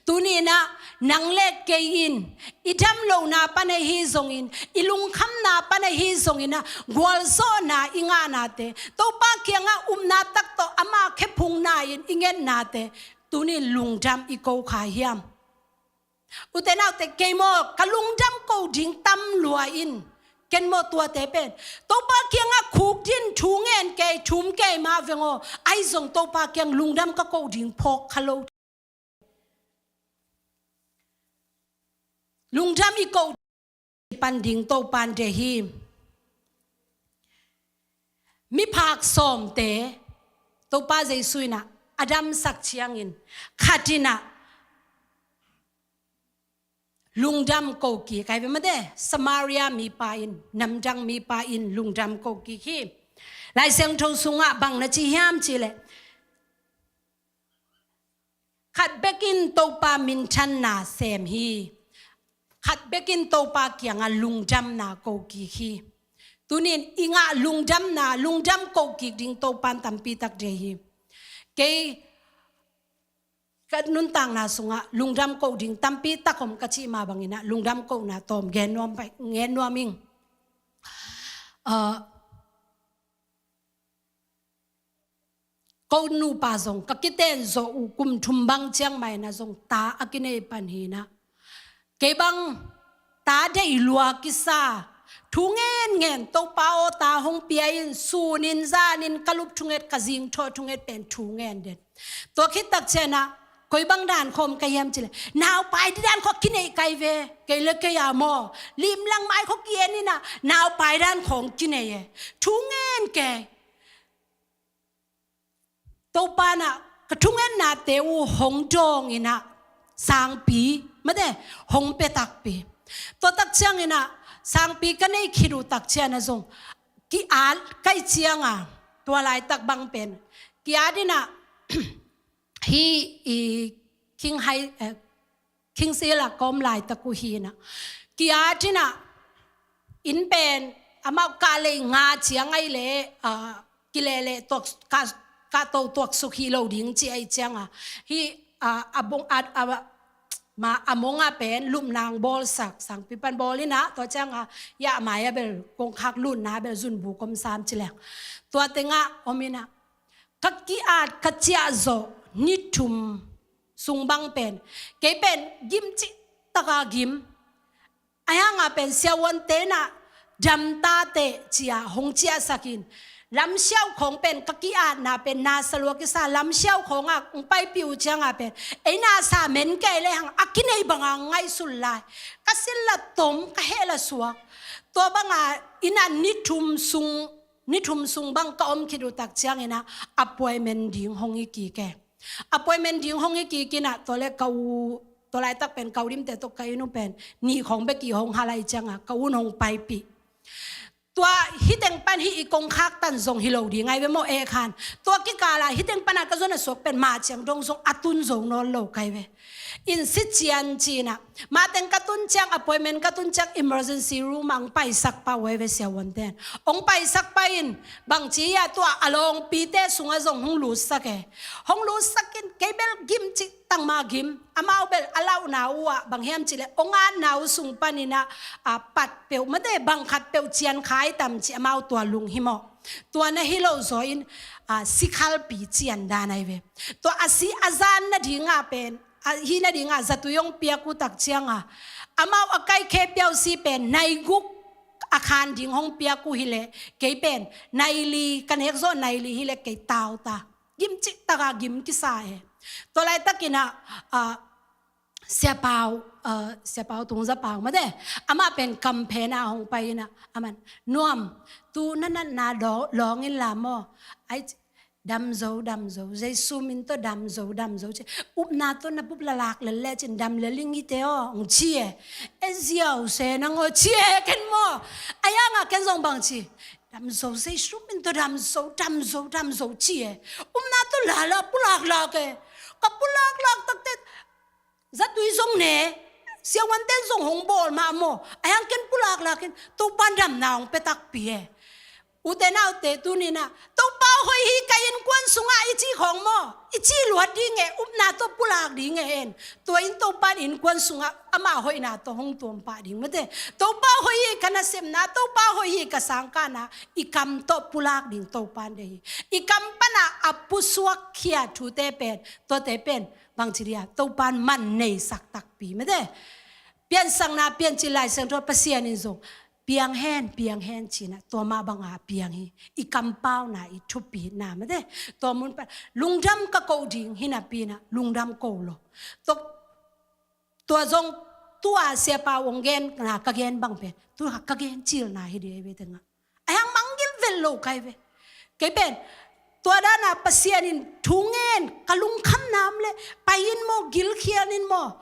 Tuni-in ah nang le kei in i dam lohna pan ahi zongin, i lungkhamna pan ahi zongin ah gualzawhna i ngahnate, Topa kiangah upna tak tawh ama khephungna in i ngetnate, tuni-in lungdam i ko kha hiam? Ute naute, kei maw ka lungdam ko ding tam lua in, ken maw tuate pen Topa kiangah khukdin thu ngen kei, thum kei mah veng aw, ahi zong Topa kiang lungdam ka ko ding phawk kha lo. Lungdam i ko pan ding Topan deih hi. Miphak sawmte Topa Jesu in ah a damsak ciangin khat in ah lungdam ko kik ai ve mate, Samaria mipa in, namdang mipa in lungdam ko kik hi. Lai Siangtho sungah bang na ci hiam cih leh, khat bekin Topa minthanna sem hi. Khat bekin Topa kiangah lungdamna ko kik hi. Tuni-in i ngah lungdamna, lungdam ko kik ding Topan tampi tak deih hi. Kei ka nuntakna sungah lungdam ko ding tampi tak om ka cih mah bangin ah lungdam kona tawm gen nuam pai, gen nuam ing. Ah, ko nupa zong ka kiten zawh uh kum thum bang ciang mah in ah zong ta a kinei pan hi in ah, kei bang ta deih lua kisa, thu ngen ngen, Topa aw, ta hong pia in, sunin zanin ka lup thunget, ka zingthawh thunget pen thu ngen den. Tua khit tak ciang ah koi bang dan khawm ka hiam cih leh, naupai ding dan khawm kinei kai ve. Kei le kei a maw, limlang mai khawm ki-en in ah naupai dan khawm kinei e. Thu ngen kei. Topa in ah ka thungennate uh hong dawng in ah sangpi mate hong pia takpi. Tua tak ciangin ah sangpi ka nei khit uh tak ciang ah zong ki-at kai ciang a, tua laitak bang pen ki-at in ah hih i King Hai, eh, King Sila ka om laitak uh hi in ah, ki-at in ah inn pen amau kah lei nga ciang ai leh, ah, kileh leh tuak, kah, kah to tuaksuk hi lo ding ci ai ciang a, hih, ah, a bong, a, a, ma, a mong ah pen lupna hong bawlsak, sangpi pan bawl in ah, tua ciang a, ya mai ah bel kongkhak lutna bel zunbu kom sam ci leng. Tua teng ah om in ah, ka ki-at ka ciah zawh ni thum sung bang pen kei pen gim cihtak a gim. Ahi hang a pen siavuante in ah dam ta teh ci-a hong ciahsak in, lamsiau khawng pen ka ki-atna pen nasa lua kisa, lamsiau khawng ah hong paipih uh ciang a pen ei nasa men kei lehang a kinei bang a hong ngaihsun lai. Ka silh la tom, ka heh la suak. Tua bang a in ah ni thum sung, ni thum sung bang ka om khit uh tak ciangin ah appointment ding hong hi kik e. Appointment ding hong hi kik in ah, tua leh ka u, tua laitak pen ka u Limte tawh ka inn uh pen nih khawng bek i hong hal lai ciang a, ka u in hong paipih. Tua hih teng pan hih i kongkhak tan zong hi lo ding ai ve maw, eh khan. Tua kikal ah hih teng pan a ka zon a suak pen mah ciang dong zong a tun zo nawn lo kai ve. Inn si cian ci in ah, mah teng ka tun ciang, appointment ka tun ciang emergency room ah hong paisak pah uh ai ve siavuanten. Hong paisak pah in, bangci hiam, tua a lawngpite sungah zong hong lutsak e. Hong lutsak in kei bel gim cihtak mah gim. Amau bel a lauhna uh ah bang hiam cih leh hong atna uh sung panin ah, a, pat peuh mate, bang khat peuh cian kha i tam ci, amau tua lung hi maw. Tua na hi lo zaw in, a, sikhalpi cian dan ai ve. Tua a si a zan nading ah pen, a, hih nading ah zatui hong piak uh tak ciang a, amau a kaikhe piausi pen nai guk a khan ding hong piak uh hi leh, kei pen nai li, ka nek zawh nai li hi leh kei tau ta. Gim cihtak a gim kisa e. Tua laitakin ah, a, Sia Pau, a, Sia Pau Tung Za Pau mate, amah pen kamphen ah hong pai in ah, aman, "Nuam, tu na natna lawng, lawng in la maw?" Ai, "Dam zo, dam zo, Jesu min tawh dam zo, dam zo," ci. "Upna tawh na bup lalak lel leh cin dam lel ing hi te aw," hong ci e. "E ziau se nang aw," ci e, ken maw. Ahi hang a ken zong bang ci, "Dam zo, Jesu min tawh dam zo, dam zo, dam zo," ci e. Upna tawh lala pulaklak e. Ka pulaklak takte, zatui zong ne, siavuanten zong hong bawl mah maw. Ahi hang ken pulaklak in Topan damna hong pia takpi e. Ute naute, tuni-in ah Topa Hoih hi, ka innkuan sungah i cih khawng maw, i cih luat ding e, upna tawh pulak ding e hen. Tua in Topan innkuan sungah ama hoihna tawh hong tuam pah ding mate. Topa hoih hi ka nasepna, Topa hoih hi ka sangkahna, i kam tawh pulak ding Topan deih hi. I kam panah a pusuak khia thute pen, tuate pen bangci dia, Topan man neisak takpi mate. Piansakna piancil Lai Siangtho, Pasian in zong piang hen, piang hen ci-in ah, tua mah banga piang hi. I kampauna, i thupitna mate. Tua mun pan lungdam ka ko ding hi napi-in ah lungdam ko lo. Tua, tua zong tua siapa hong genna ka gen bang pen, tua ka gen cilna hi ding hi ve tengah. Ahi hang mangngilh vet lo ka hi ve. Kei pen tua dana Pasian in thu ngen, ka lungkham nam leh pai in maw, gilkhial in maw,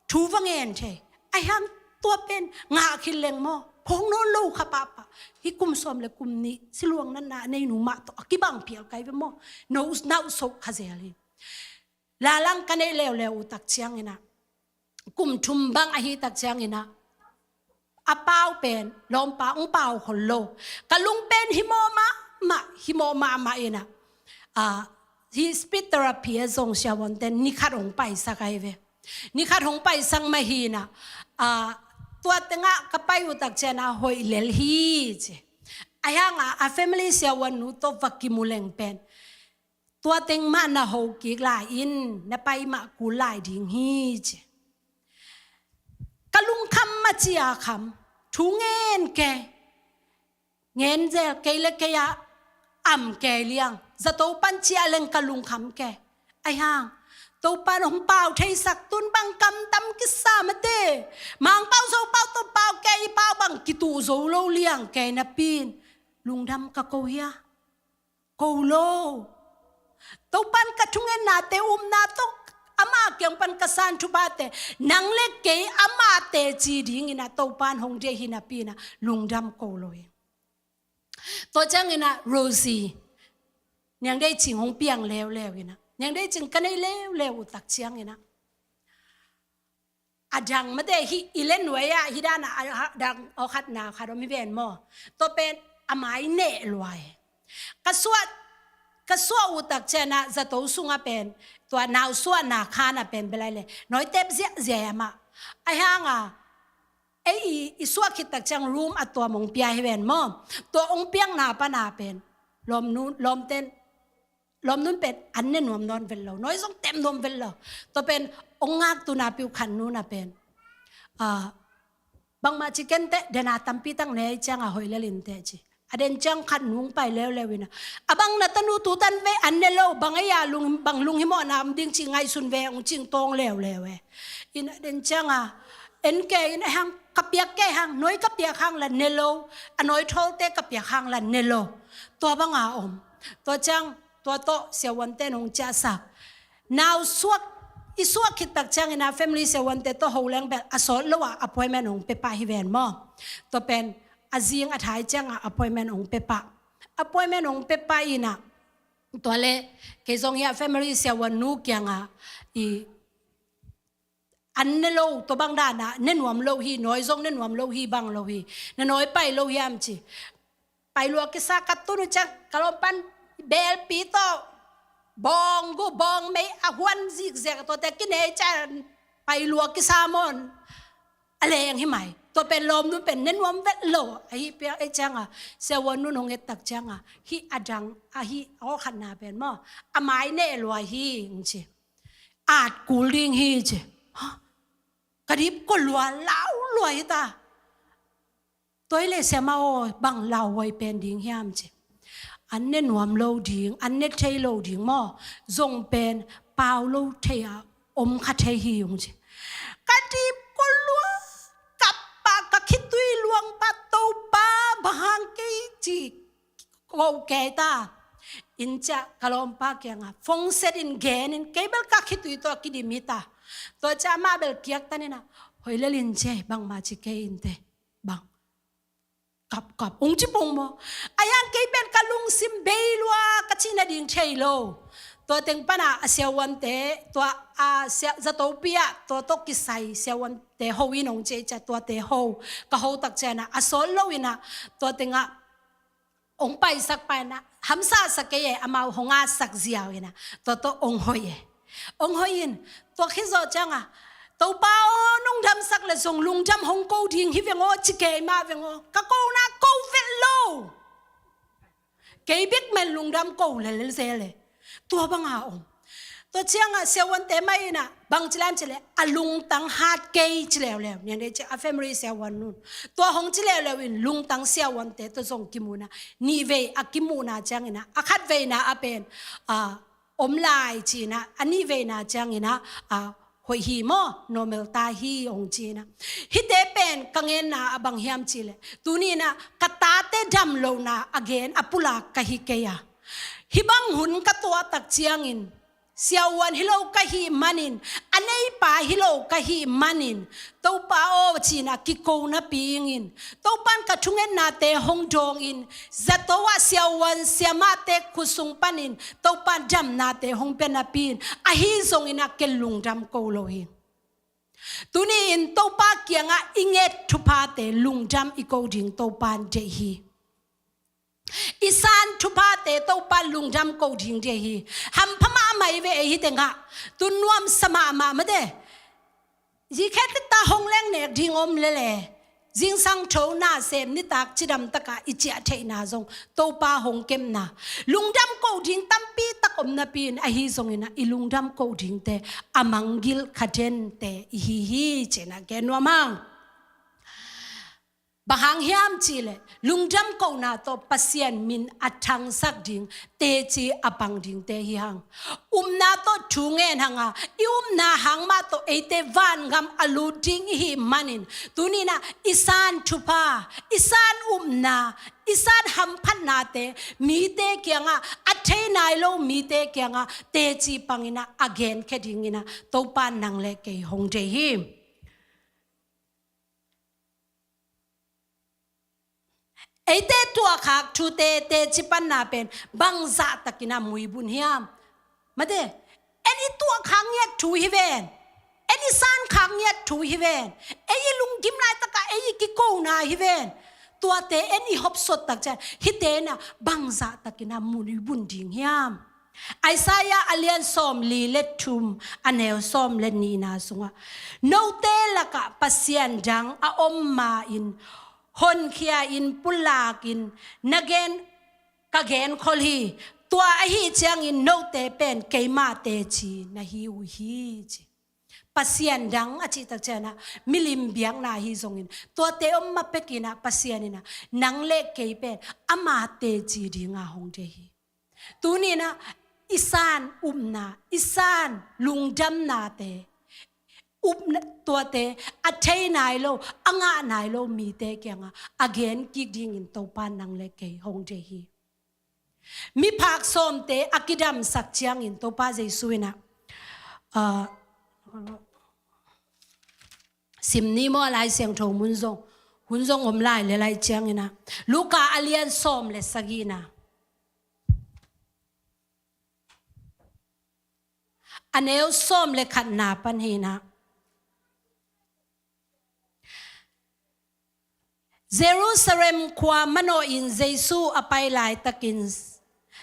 thu va ngen thei. Ahi hang tua pen ngah khit leng maw, phawk nawn lo kha pahpah. Hih kum sawm le kum nih siluang natna a nei nu mah tawh a kibang phial ka hi ve maw. No, nauhsoh kha zel hi. Lalang ka neih leuleu uh tak ciangin ah, kum thum bang ahih tak ciangin ah, a pau pen lawmpa hong pau khol lo. Ka lung pen himawh mahmah, himawh mahmah in ah, ah, hih speech therapy ah zong siavuante'n ni khat hong paisak ahi ve. Ni khat hong paisak mah hi-in ah, ah, tua tengah ka pai uh tak ciangin ah hoih lel hi ci. Ahi hang ah, a family siavuan nu tawh va kimu leng pen, tua teng mah na ho kik lai in, na pai mah kul lai ding hi ci. Ka lungkham mah ci a kham, thu ngen kei, ngen zel kei le kei ah am kei liang, zato pan ciah leng ka lungkham kei. Ahi hang Topan hong pau theisak, tun bang kam tam kisa mate. Mangpau zopau tawh pau kei, i pau bang kituh zo lo liang kei napi-in lungdam ka ko hia? Ko lo. Topan ka thungennate, upna tawh ama kiang pan ka san thuphate, nang le kei ama teci dingin ah Topan hong deih hi napi-in ah lungdam ko lo hi. Tua ciangin ah Rosie, Niang Dei Cing hong piang leuleu in ah, Niang Dei Cing ka neih leuleu uh tak ciangin ah, a dang mate, hih i le nuai ah hih dan ah a dang awkhatna khat om hi ven maw. Tua pen a mai neh lua hi. Ka suah, ka suah uh tak ciangin ah zato sungah pen, tua nausuahna khan ah pen bel ai le, nawi tep ziahziah amah. Ahi hang ah, ei i, i suah khit tak ciang room a tuam hong pia hi ven maw. Tua hong piakna pan ah pen lawmnu, lawmte'n, lawmnu'n pen an ne nuam nawn vet lo, nawi zong tep nuam vet lo. Tua pen hong ngaktu napi uh khat nu in ah pen, ah, bangmah ci ken teh, den a tampi tak ne ciang ah hoih lel in teh ci. A den ciang khat nu hong pai leuleu in ah, a bang na tanu tu tan ve, an ne lo, bang ei a lung, bang lunghimawhna om ding ci, ngaihsun ve, hong cing tawng leuleu e. In ah den ciang ah en kei in ah, hang ka piak kei hang, nawi ka piak hang la ne lo, a nawi thawlte ka piak hang la ne lo. Tua bang a om. Tua ciang tua tawh siavuante'n hong ciahsak. Nausuak, i suah khit tak ciangin ah family siavuante tawh ho leng bel a sawt lo ah appointment hong pia pah hi ven maw. Tua pen a zing a thai ciang ah appointment hong pia pah. Appointment hong pia pah in ah, tua le kei zong hih a family siavuan nu kiang ah i an ne lo, tua bang dan ah ne nuam lo hi, nawi zong ne nuam lo hi, bang lo hi, na nawi pai lo hiam ci. Pai lua kisa, ka tun uh ciang ka lawmpan belpi tawh bawng gu bawng mei a huan zikziak, tuate kinei ciang pai lua kisa mawn. A leng hi mai. Tua pen lawmnu pen ne nuam vet lo. Ahi piang ei ciang ah, siavuan nu'n hong et tak ciang ah, hih a dang, ahi awkhatna pen maw, a mai neh lua hi hong ci. At kul ding hi ci. Ha? Ka dip ko lua, lau lua hi ta. Tua hi le siama aw, bang lauhuai pen ding hiam ci. An ne nuam lo ding, an ne thei lo ding maw. Zong pen pau lo thei a om kha thei hi hong ci. Ka dip ko lua, ka pah, ka khitui luang pah, Topa, bang hang kei ci. Ko kei ta. In ciah ka lawmpa kiang ah phone set in gen in, kei bel ka khitui tawh kidim hi ta. Tua ciah amah bel kiak tan in ah, hoih lel in ci, bangmah ci kei in teh. Bang, kap kap, hong ci pong maw. Ahi hang kei pen ka lungsim bei lua, ka cih nading thei lo. Tua teng pan ah a siavuante, tua a sia, zatopi ah tua tawh kisai siavuante ho in hong ci ciah, tuate ho, ka ho tak ciang ah a sawt lo in ah, tua teng ah hong paisak pa in ah, hamsa sa kei e, amau hong atsak ziau in ah, tua tawh hong hoih e. Hong hoih in, tua khit zawh ciang a, Topa aw, nong damsak leh zong lungdam hong ko ding hi veng aw, ci kei mah veng aw. Ka kona ko vet lo. Kei bek men lungdam ko lel zel e. Tua bang a om. Tua ciang a siavuante mah in ah, bang ci lam cih leh, a lungtang hat kei ci leuleu. Niang dei ci a family siavuan nu in. Tua hong ci leuleu in lungtang siavuante tawh zong kimu in ah, nih vei a kimuhna ciang in ah, a khat veina a pen, a, om lai ci in ah, a nih veina ciang in ah, a, hoih hi maw, normal ta hi hong ci in ah. Hihte pen ka ngenna a bang hiam cih leh, tuni in ah ka tate dam lohna a gen a pulak ka hi kei a. Hih bang hun ka tuah tak ciangin, siavuan hi lo ka hih manin, a neipa hi lo ka hih manin, Topa aw ci in ah kiko napi ing in, Topa in ka thungennate hong dawng in, zato ah siavuan siamahte khut sung panin Topa in damnate hong pia napi in, ahi zongin ah ken lungdam ko lo hi. Tuni in Topa kiangah i nget thuphate lungdam i ko ding Topa in deih hi. I san thuphate Topa in lungdam ko ding deih hi. Hampha mahmah hi ve ei, hihte ngah. Tu nuamsa mahmah mate. Zikhet khit ta hong leng nek ding om lel e. Zingsang tho na sem nitak cidam takah i ciah theihna zong Topa hong kemna. Lungdam ko ding tampi tak om napi in, ahi zongin ah i lungdam ko dingte a manggilh kha dente i hi hi ci in ah gen nuam hang. Bang hang hiam cih leh, lungdam kohna tawh Pasian min a thangsak ding, teci a pang dingte hi hang. Upna tawh thu ngen hang a, i upna hang mah tawh eite vangam a lut ding i hih manin, tuni in ah i san thupha, i san upna, i san hamphatnate mite kiangah, a thei nai lo mite kiangah teci pang in ah a genkhia dingin ah Topa in nang le kei hong deih hi. Eite tuahkhak thute teci panna pen bangzah takin a muibun hiam? Mate, en i tuahkhak ngiat thu hi ven. En i sankhak ngiat thu hi ven. Ei i lunggim laitakah ei i kikona hi ven. Tuate en i hopsot tak ciang, hihte in ah bangzah takin a muibun ding hiam? Isaiah a lian sawmli le thum, a neu sawm le nihna sungah, note lakah Pasian dang a om ma-in, honkhia-in pulakin na gen, ka genkhol hi. Tua ahi ciangin note pen keima teci na hi uh hi, ci. Pasian dang a cih tak ciang ah, milim biakna ahi zongin, tuate om ma pekin ah Pasian in ah nang le kei pen ama teci dinga hong deih hi. Tuni in ah i san upna, i san lungdamnate, upna, tuate a thei nai lo, a ngah nai lo mite kiangah a gen kik dingin Topa in nang le kei hong deih hi. Miphak sawmte a kidamsak ciangin Topa Jesu in ah, ah, sim ni maw, a Lai Siangtho mun zong, hun zong om lai le lai ciangin ah, Luka a lian sawm le sagihna, a neu sawm le khatna pan hi in ah, Jerusalem khua manawhin Jesu a pai laitakin,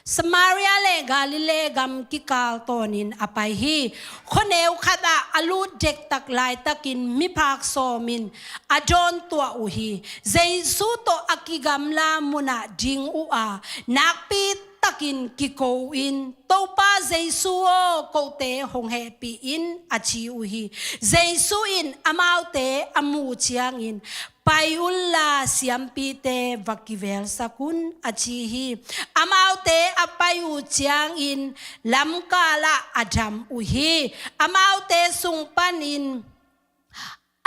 Samaria le Galilee gam kikal tawnin a pai hi. Khuaneu khatah a lut dektak laitakin miphak sawmin a dawntuah uh hi. Jesu tawh a kigamla munah ding uh a, nakpi takin kiko-in, "Topa Jesu aw, kote hong hehpih in," a ci uh hi. Jesu in amaute a muh ciangin, "Pai unla siampite va kivelsak un," a ci hi. Amaute a pai uh ciangin lamkalah a dam uh hi. Amaute sung panin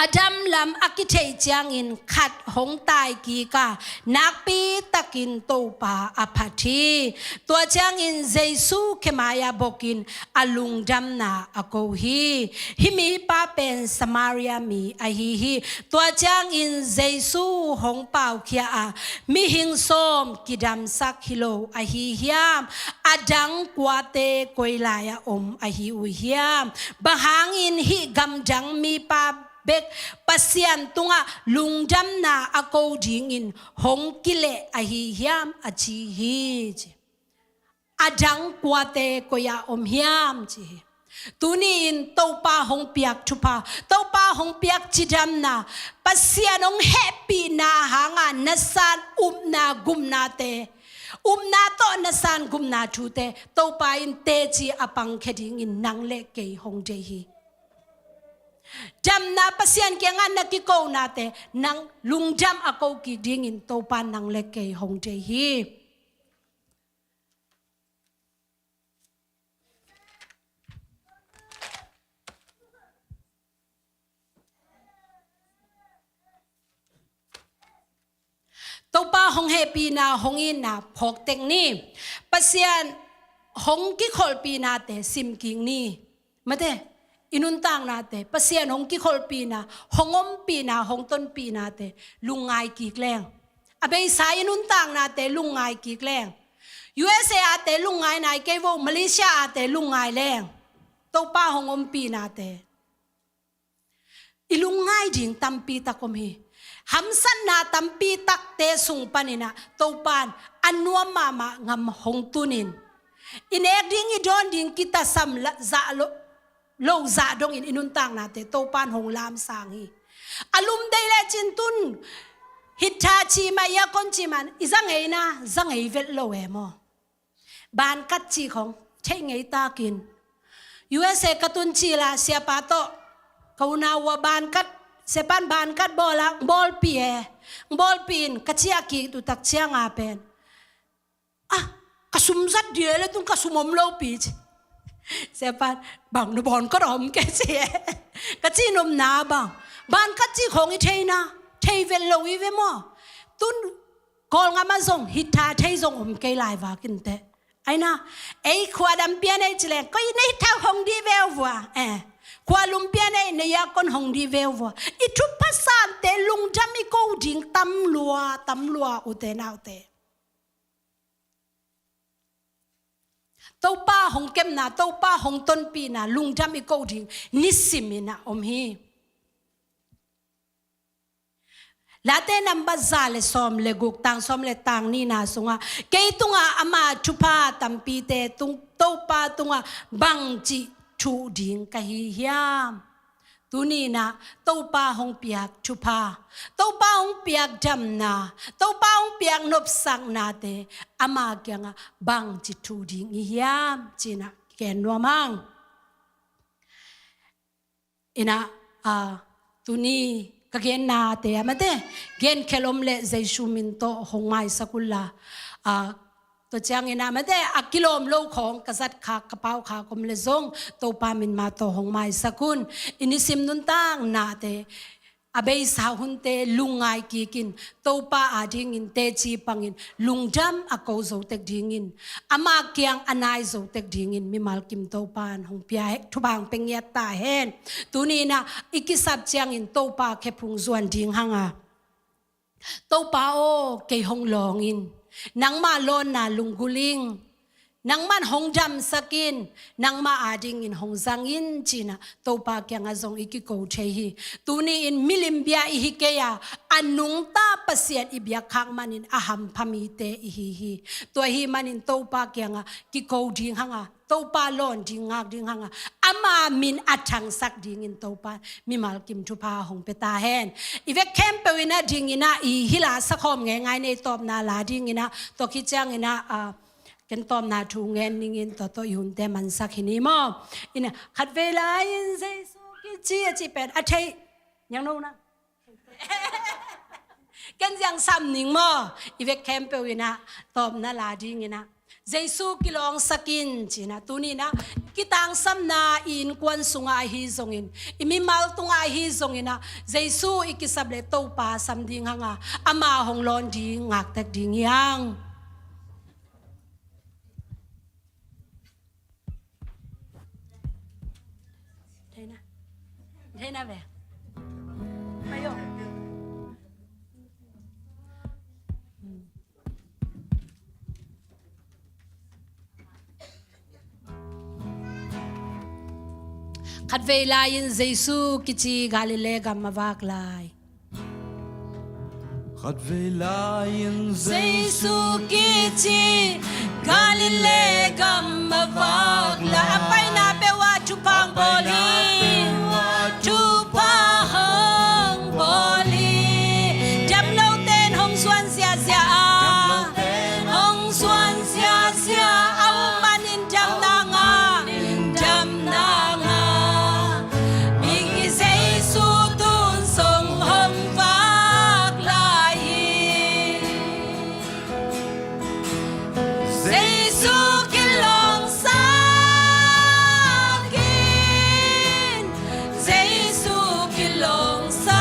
a dam lam a kitheih ciangin khat hong taikik a, nakpi takin Topa a phat hi. Tua ciangin Jesu khe mai-ah bokin a lungdamna a ko hi. Hih mipa pen Samaria mi ahi hi. Tua ciangin Jesu hong paukhia a, "Mihing sawm kidamsak hi lo ahi hiam? A dang kuate koi lai-ah om ahi uh hiam? Bang hangin hih gamdang mipa bek Pasian tungah lungdamna a ko dingin hong kileh ahi hiam, a ci hi, ci. A dang kuate koi-ah om hiam, ci hi. Tuni-in Topa hong piak thupha, Topa hong piak cidamna, Pasian hong hehpihna hanga na san upna gumnate, upna tawh na san gumna thute Topa in teci a pangkhia dingin nang le kei hong deih hi. Damna Pasian kiangah na kikonate nang lungdam a ko kik dingin Topa nang le kei hong deih hi. Topa hong hehpihna, hong itna phawk tek ni. Pasian hong kikholhpihnate sim kik ni. Mate, i nuntaknate Pasian hong kikholhpihna, hong ompihna, hong tonpihnate lungngai kik leng. A beisa i nuntaknate lungngai kik leng. U S A ate lungngai nai kei vo, Malaysia ate lungngai leng. Topa hong ompihnate i lungngai ding tampi tak om hi. Hamsatna tampi takte sung paninah Topan a nuam mahmah ngam hong tunin, i nek ding i dawn ding kitasam la-, zah lo, lo zah dongin i nuntaknate Topan hong lamsang hi. A lum dei lecin tun, hita ci mah, aircon ci mah i za ngeina, za ngei vet lo e maw. Bankat cih khong theih ngei takin, U S A ka tun cila siapa tawh ka unau uh a bankat, siapan bankat bawl a, ng bawlpih e, ng bawlpih in ka ciah kik tu tak cianga pen, ah, ka sum zat dia le tung ka sum om lopi ci. Siapan, bang na bankat a om kei ci e. Ka cih nopna bang, bankat cih khong i theina, thei vet lo i ve maw. Tun Kawlngam ah zong hita thei zong om kei lai vakin teh. Aina, ei khua dam pian ei ci leng, koi na hita hong dih veu vua. Eh, khua lum pian ei na aircon hong dih veu vua. I thupha sante lungdam i ko ding tam lua, tam lua ute naute. Topa hong kepna, Topa hong tonpihna lungdam i ko ding nisimin a om hi. Late nambat za le sawm le guk, tang sawm le tang nihna sungah, kei tungah ama thupha tampite tung, Topa tungah bangci thuh ding ka hi hiam? Tuninah Topa hong piak thupha, Topa hong piak damna, Topa hong piak nopsaknate ama kiangah bangci thuh ding i hiam? Cinah gen nuam hang. Inah, ah, tuni ka gennate a mate, gen khelom le Jesu min tawh hong maisak unla, ah, tua cianginah mate, a kilawm lo khawng ka zat khak, ka pau khak om le zong Topa min mah tawh hong maisak un. I nisim nuntaknate a beisa hunte lungngai kikin Topa adingin teci pangin lungdam a ko zo tek dingin, ama kiang a nai zo tek dingin mimal kim Topa in hong pia, thupha hong pia ngiat ta hen. Tuninah i kisap ciangin Topa khephung zuan ding hanga, Topa aw, kei hong lawng in, nangmah lawnna lunggulh ing. Nangman hong damsak in, nangmah adingin hong zang in, cinah Topa kiangah zong i kiko thei hi. Tuni-in milim bia i hi kei a, a nungta Pasian i biakkhak manin a hampha mite i hi hi. Tua hi manin Topa kiangah kiko ding hanga, Topa lawn ding ngak ding hanga, ama min a thangsak dingin Topa mimal kim thupha hong pia ta hen. I vek khempeuh inah dinginah i hila sakhawm ngeingai nei tawpna la dinginah, tua khit cianginah, ah, ken tawpna thu ngen ningin tua tawh i hunte mansak hi ni maw. Inah khatvei lai-in Jesu kici a cih pen a thei niang no na. Ken ziang sam ning maw. I vek khempeuh inah tawpna la dinginah Jesu kilawngsak in cinah tuninah kitangsamna i innkuan sungah ahi zongin, i mimal tungah ahi zonginah Jesu i kisap le Topa sam ding hanga, ama hong lawn ding ngaktek ding hi hang. Thei na. Thei na ve. Mai o. Khatvei lai-in Jesu kici Galilee gam a vak lai. Khatvei lai-in Jesu kici Galilee gam a vak lai. A paina peuh ah thupha hong bawl hi. Thupha hong bawl hi. Damlote in hong zuan ziahziah a, hong zuan ziahziah a, a um manin damna ngah, damna ngah. Migi Jesu tun zong hong vak lai hi. Jesu kilawngsak in, Jesu kilawngsak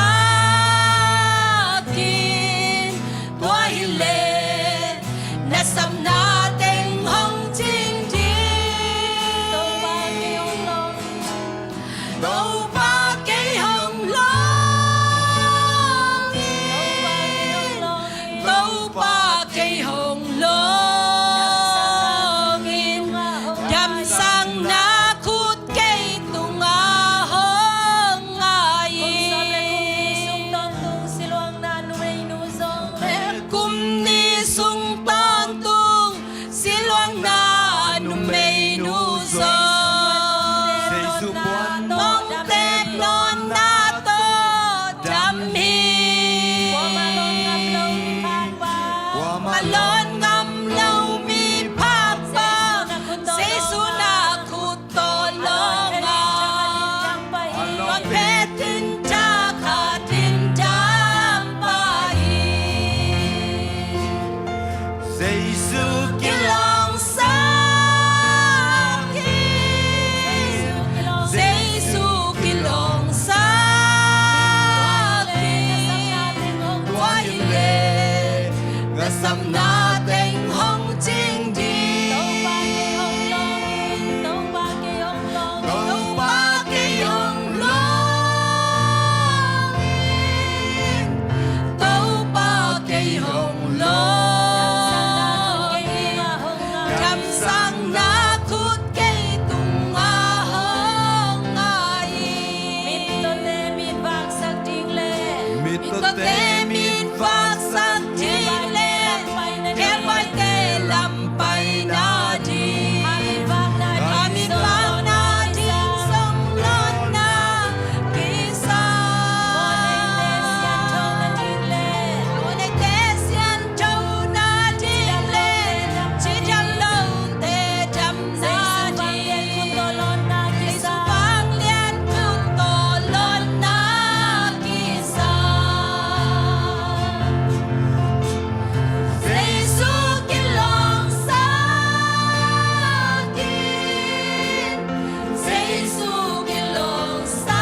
in, tua hileh na sapna teng hong cing ding. Topa kei hong lawng in. Topa kei hong lawng in. Topa kei hong lawng in. Damsakna khut kei tungah hong ngai in. Kum nih sung tawntung siluangna numeinu zong, Jesu puan tawh, tawh dam hi. Kuamah lawn ngam lo mi phakpa, kuamah lawn ngam lo mi phakpa, Jesu na khut tawh lawng a, a lawn phet in thakhat in dam pah hi. Jesu kilawngsak in, Jesu kilawngsak in, tua hileh na sapna teng hong cing ding. Topa kei hong lawng in, Topa kei hong lawng in, Topa kei hong lawng in. Damsakna khut kei tungah hong ngai in. Mittawte mit vaksak ding le, mittawte mit vaksak ding le, khelbaite lam paina ding, a mitvakna ding zong lawnna kisa. Mawhneite sianthona ding le, cidam lote damna ding, Jesu vanglian khut tawh lawnna kisa. Jesu kilawngsak in, Jesu kilawngsak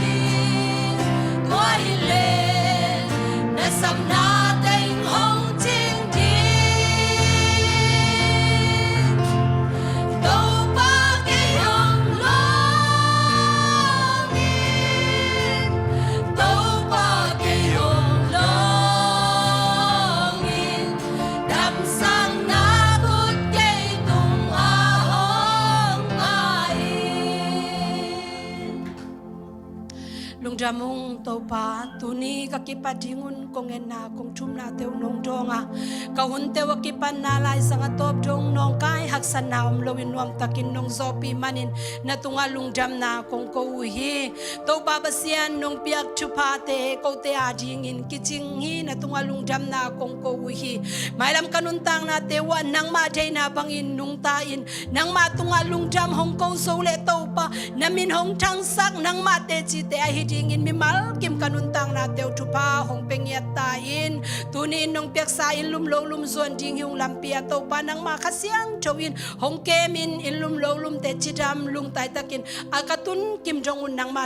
in, tua hileh na sapna teng hong cing ding. Topa kei hong lawng in, Topa kei hong lawng in, damsakna khut kei tungah hong ngai in. Lungdam ung Topa, tuni ka kipat ding un kong etna kong thumnate uh nong dawng a, ka hunte uh a kipatna laizang a tawp dong nawngkai haksatna om loin nuamtakin nong zawhpih manin na tungah lungdamna kong ko uh hi. Topa Pasian, nong piak thuphate kote adingin kicing hi, na tungah lungdamna kong ko uh hi. Mailam ka nuntaknate uh ah nangmah deihna bangin nungta in, nangmah tungah lungdam hong ko zo leh Topa, na min hong thangsak, nangmah tecite ahi dingin mimal kim ka nuntaknate uh thupha hong pia ngiat ta in. Tuni in nong piaksa inn lum lo lum zuan ding hi ung lampi ah Topa, nangmah Kha Siangtho in hong kemin inn lum lo lumte cidam lungtaitakin a ka tun kim dong un nangmah